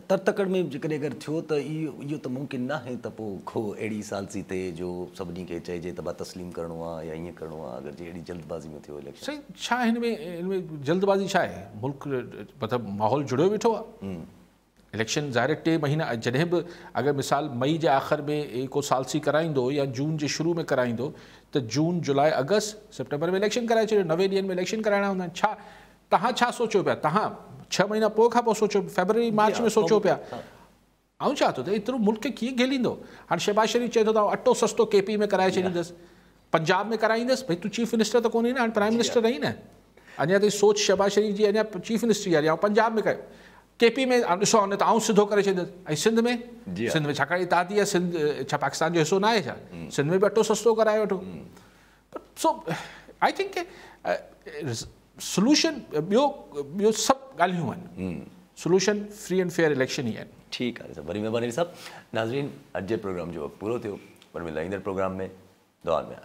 तरतकड़ में जेकॾहिं अगरि थियो त इहो इहो त मुमकिन न आहे त पोइ को अहिड़ी सालसी थिए जो सभिनी खे चइजे त भाउ तस्लीम करिणो आहे या ईअं करिणो आहे। अगरि जे अहिड़ी जल्दबाज़ी में थियो इलेक्शन। सही, छा हिन में जल्दबाज़ी छा आहे? मुल्क मतिलबु माहौल जुड़ियो बीठो आहे। इलेक्शन ज़ाहिर 3 महीना जॾहिं बि अगरि मिसाल मई जे आख़िर में को सालसी कराईंदो या जून जे शुरू में कराईंदो त जून, जुलाई, अगस्त, सितंबर में इलेक्शन कराए छॾियो। 90 ॾींहनि में इलेक्शन कराइणा हूंदा आहिनि। छा तव्हां छा सोचो पिया? तव्हां 6 महीना पोइ खां पोइ सोचो, फ़ेब्रुअरी मार्च में सोचो पिया। ऐं छा थो त एतिरो मुल्क खे कीअं घेलींदो? हाणे शहबाज़ शरीफ़ चए थो त आउं अटो सस्तो KP में कराए छॾींदुसि, पंजाब में कराईंदुसि। भई तूं चीफ मिनिस्टर त कोन्हे न, हाणे प्राइम मिनिस्टर आहीं न। अञा ताईं सोच शहबाज़ शरीफ़ जी अञा चीफ मिनिस्टर आहे, ऐं पंजाब में करे KP में ॾिसो न त आउं सिधो करे छॾींदुसि। ऐं सिंध में, सिंध में छाकाणि इतादी आहे, सिंध छा पाकिस्तान जो हिसो न आहे छा? सिंध में बि अटो सस्तो कराए वठो। सो I think solution ॿियो ॿियो सभु ॻाल्हियूं आहिनि, solution free and fair election ई आहिनि। ठीकु आहे सर, वरी महिरबानी साहब। नाज़रीन, अॼु जे प्रोग्राम जो वक़्तु पूरो थियो, पर मिलंदा ईंदड़ प्रोग्राम में। दुआ में।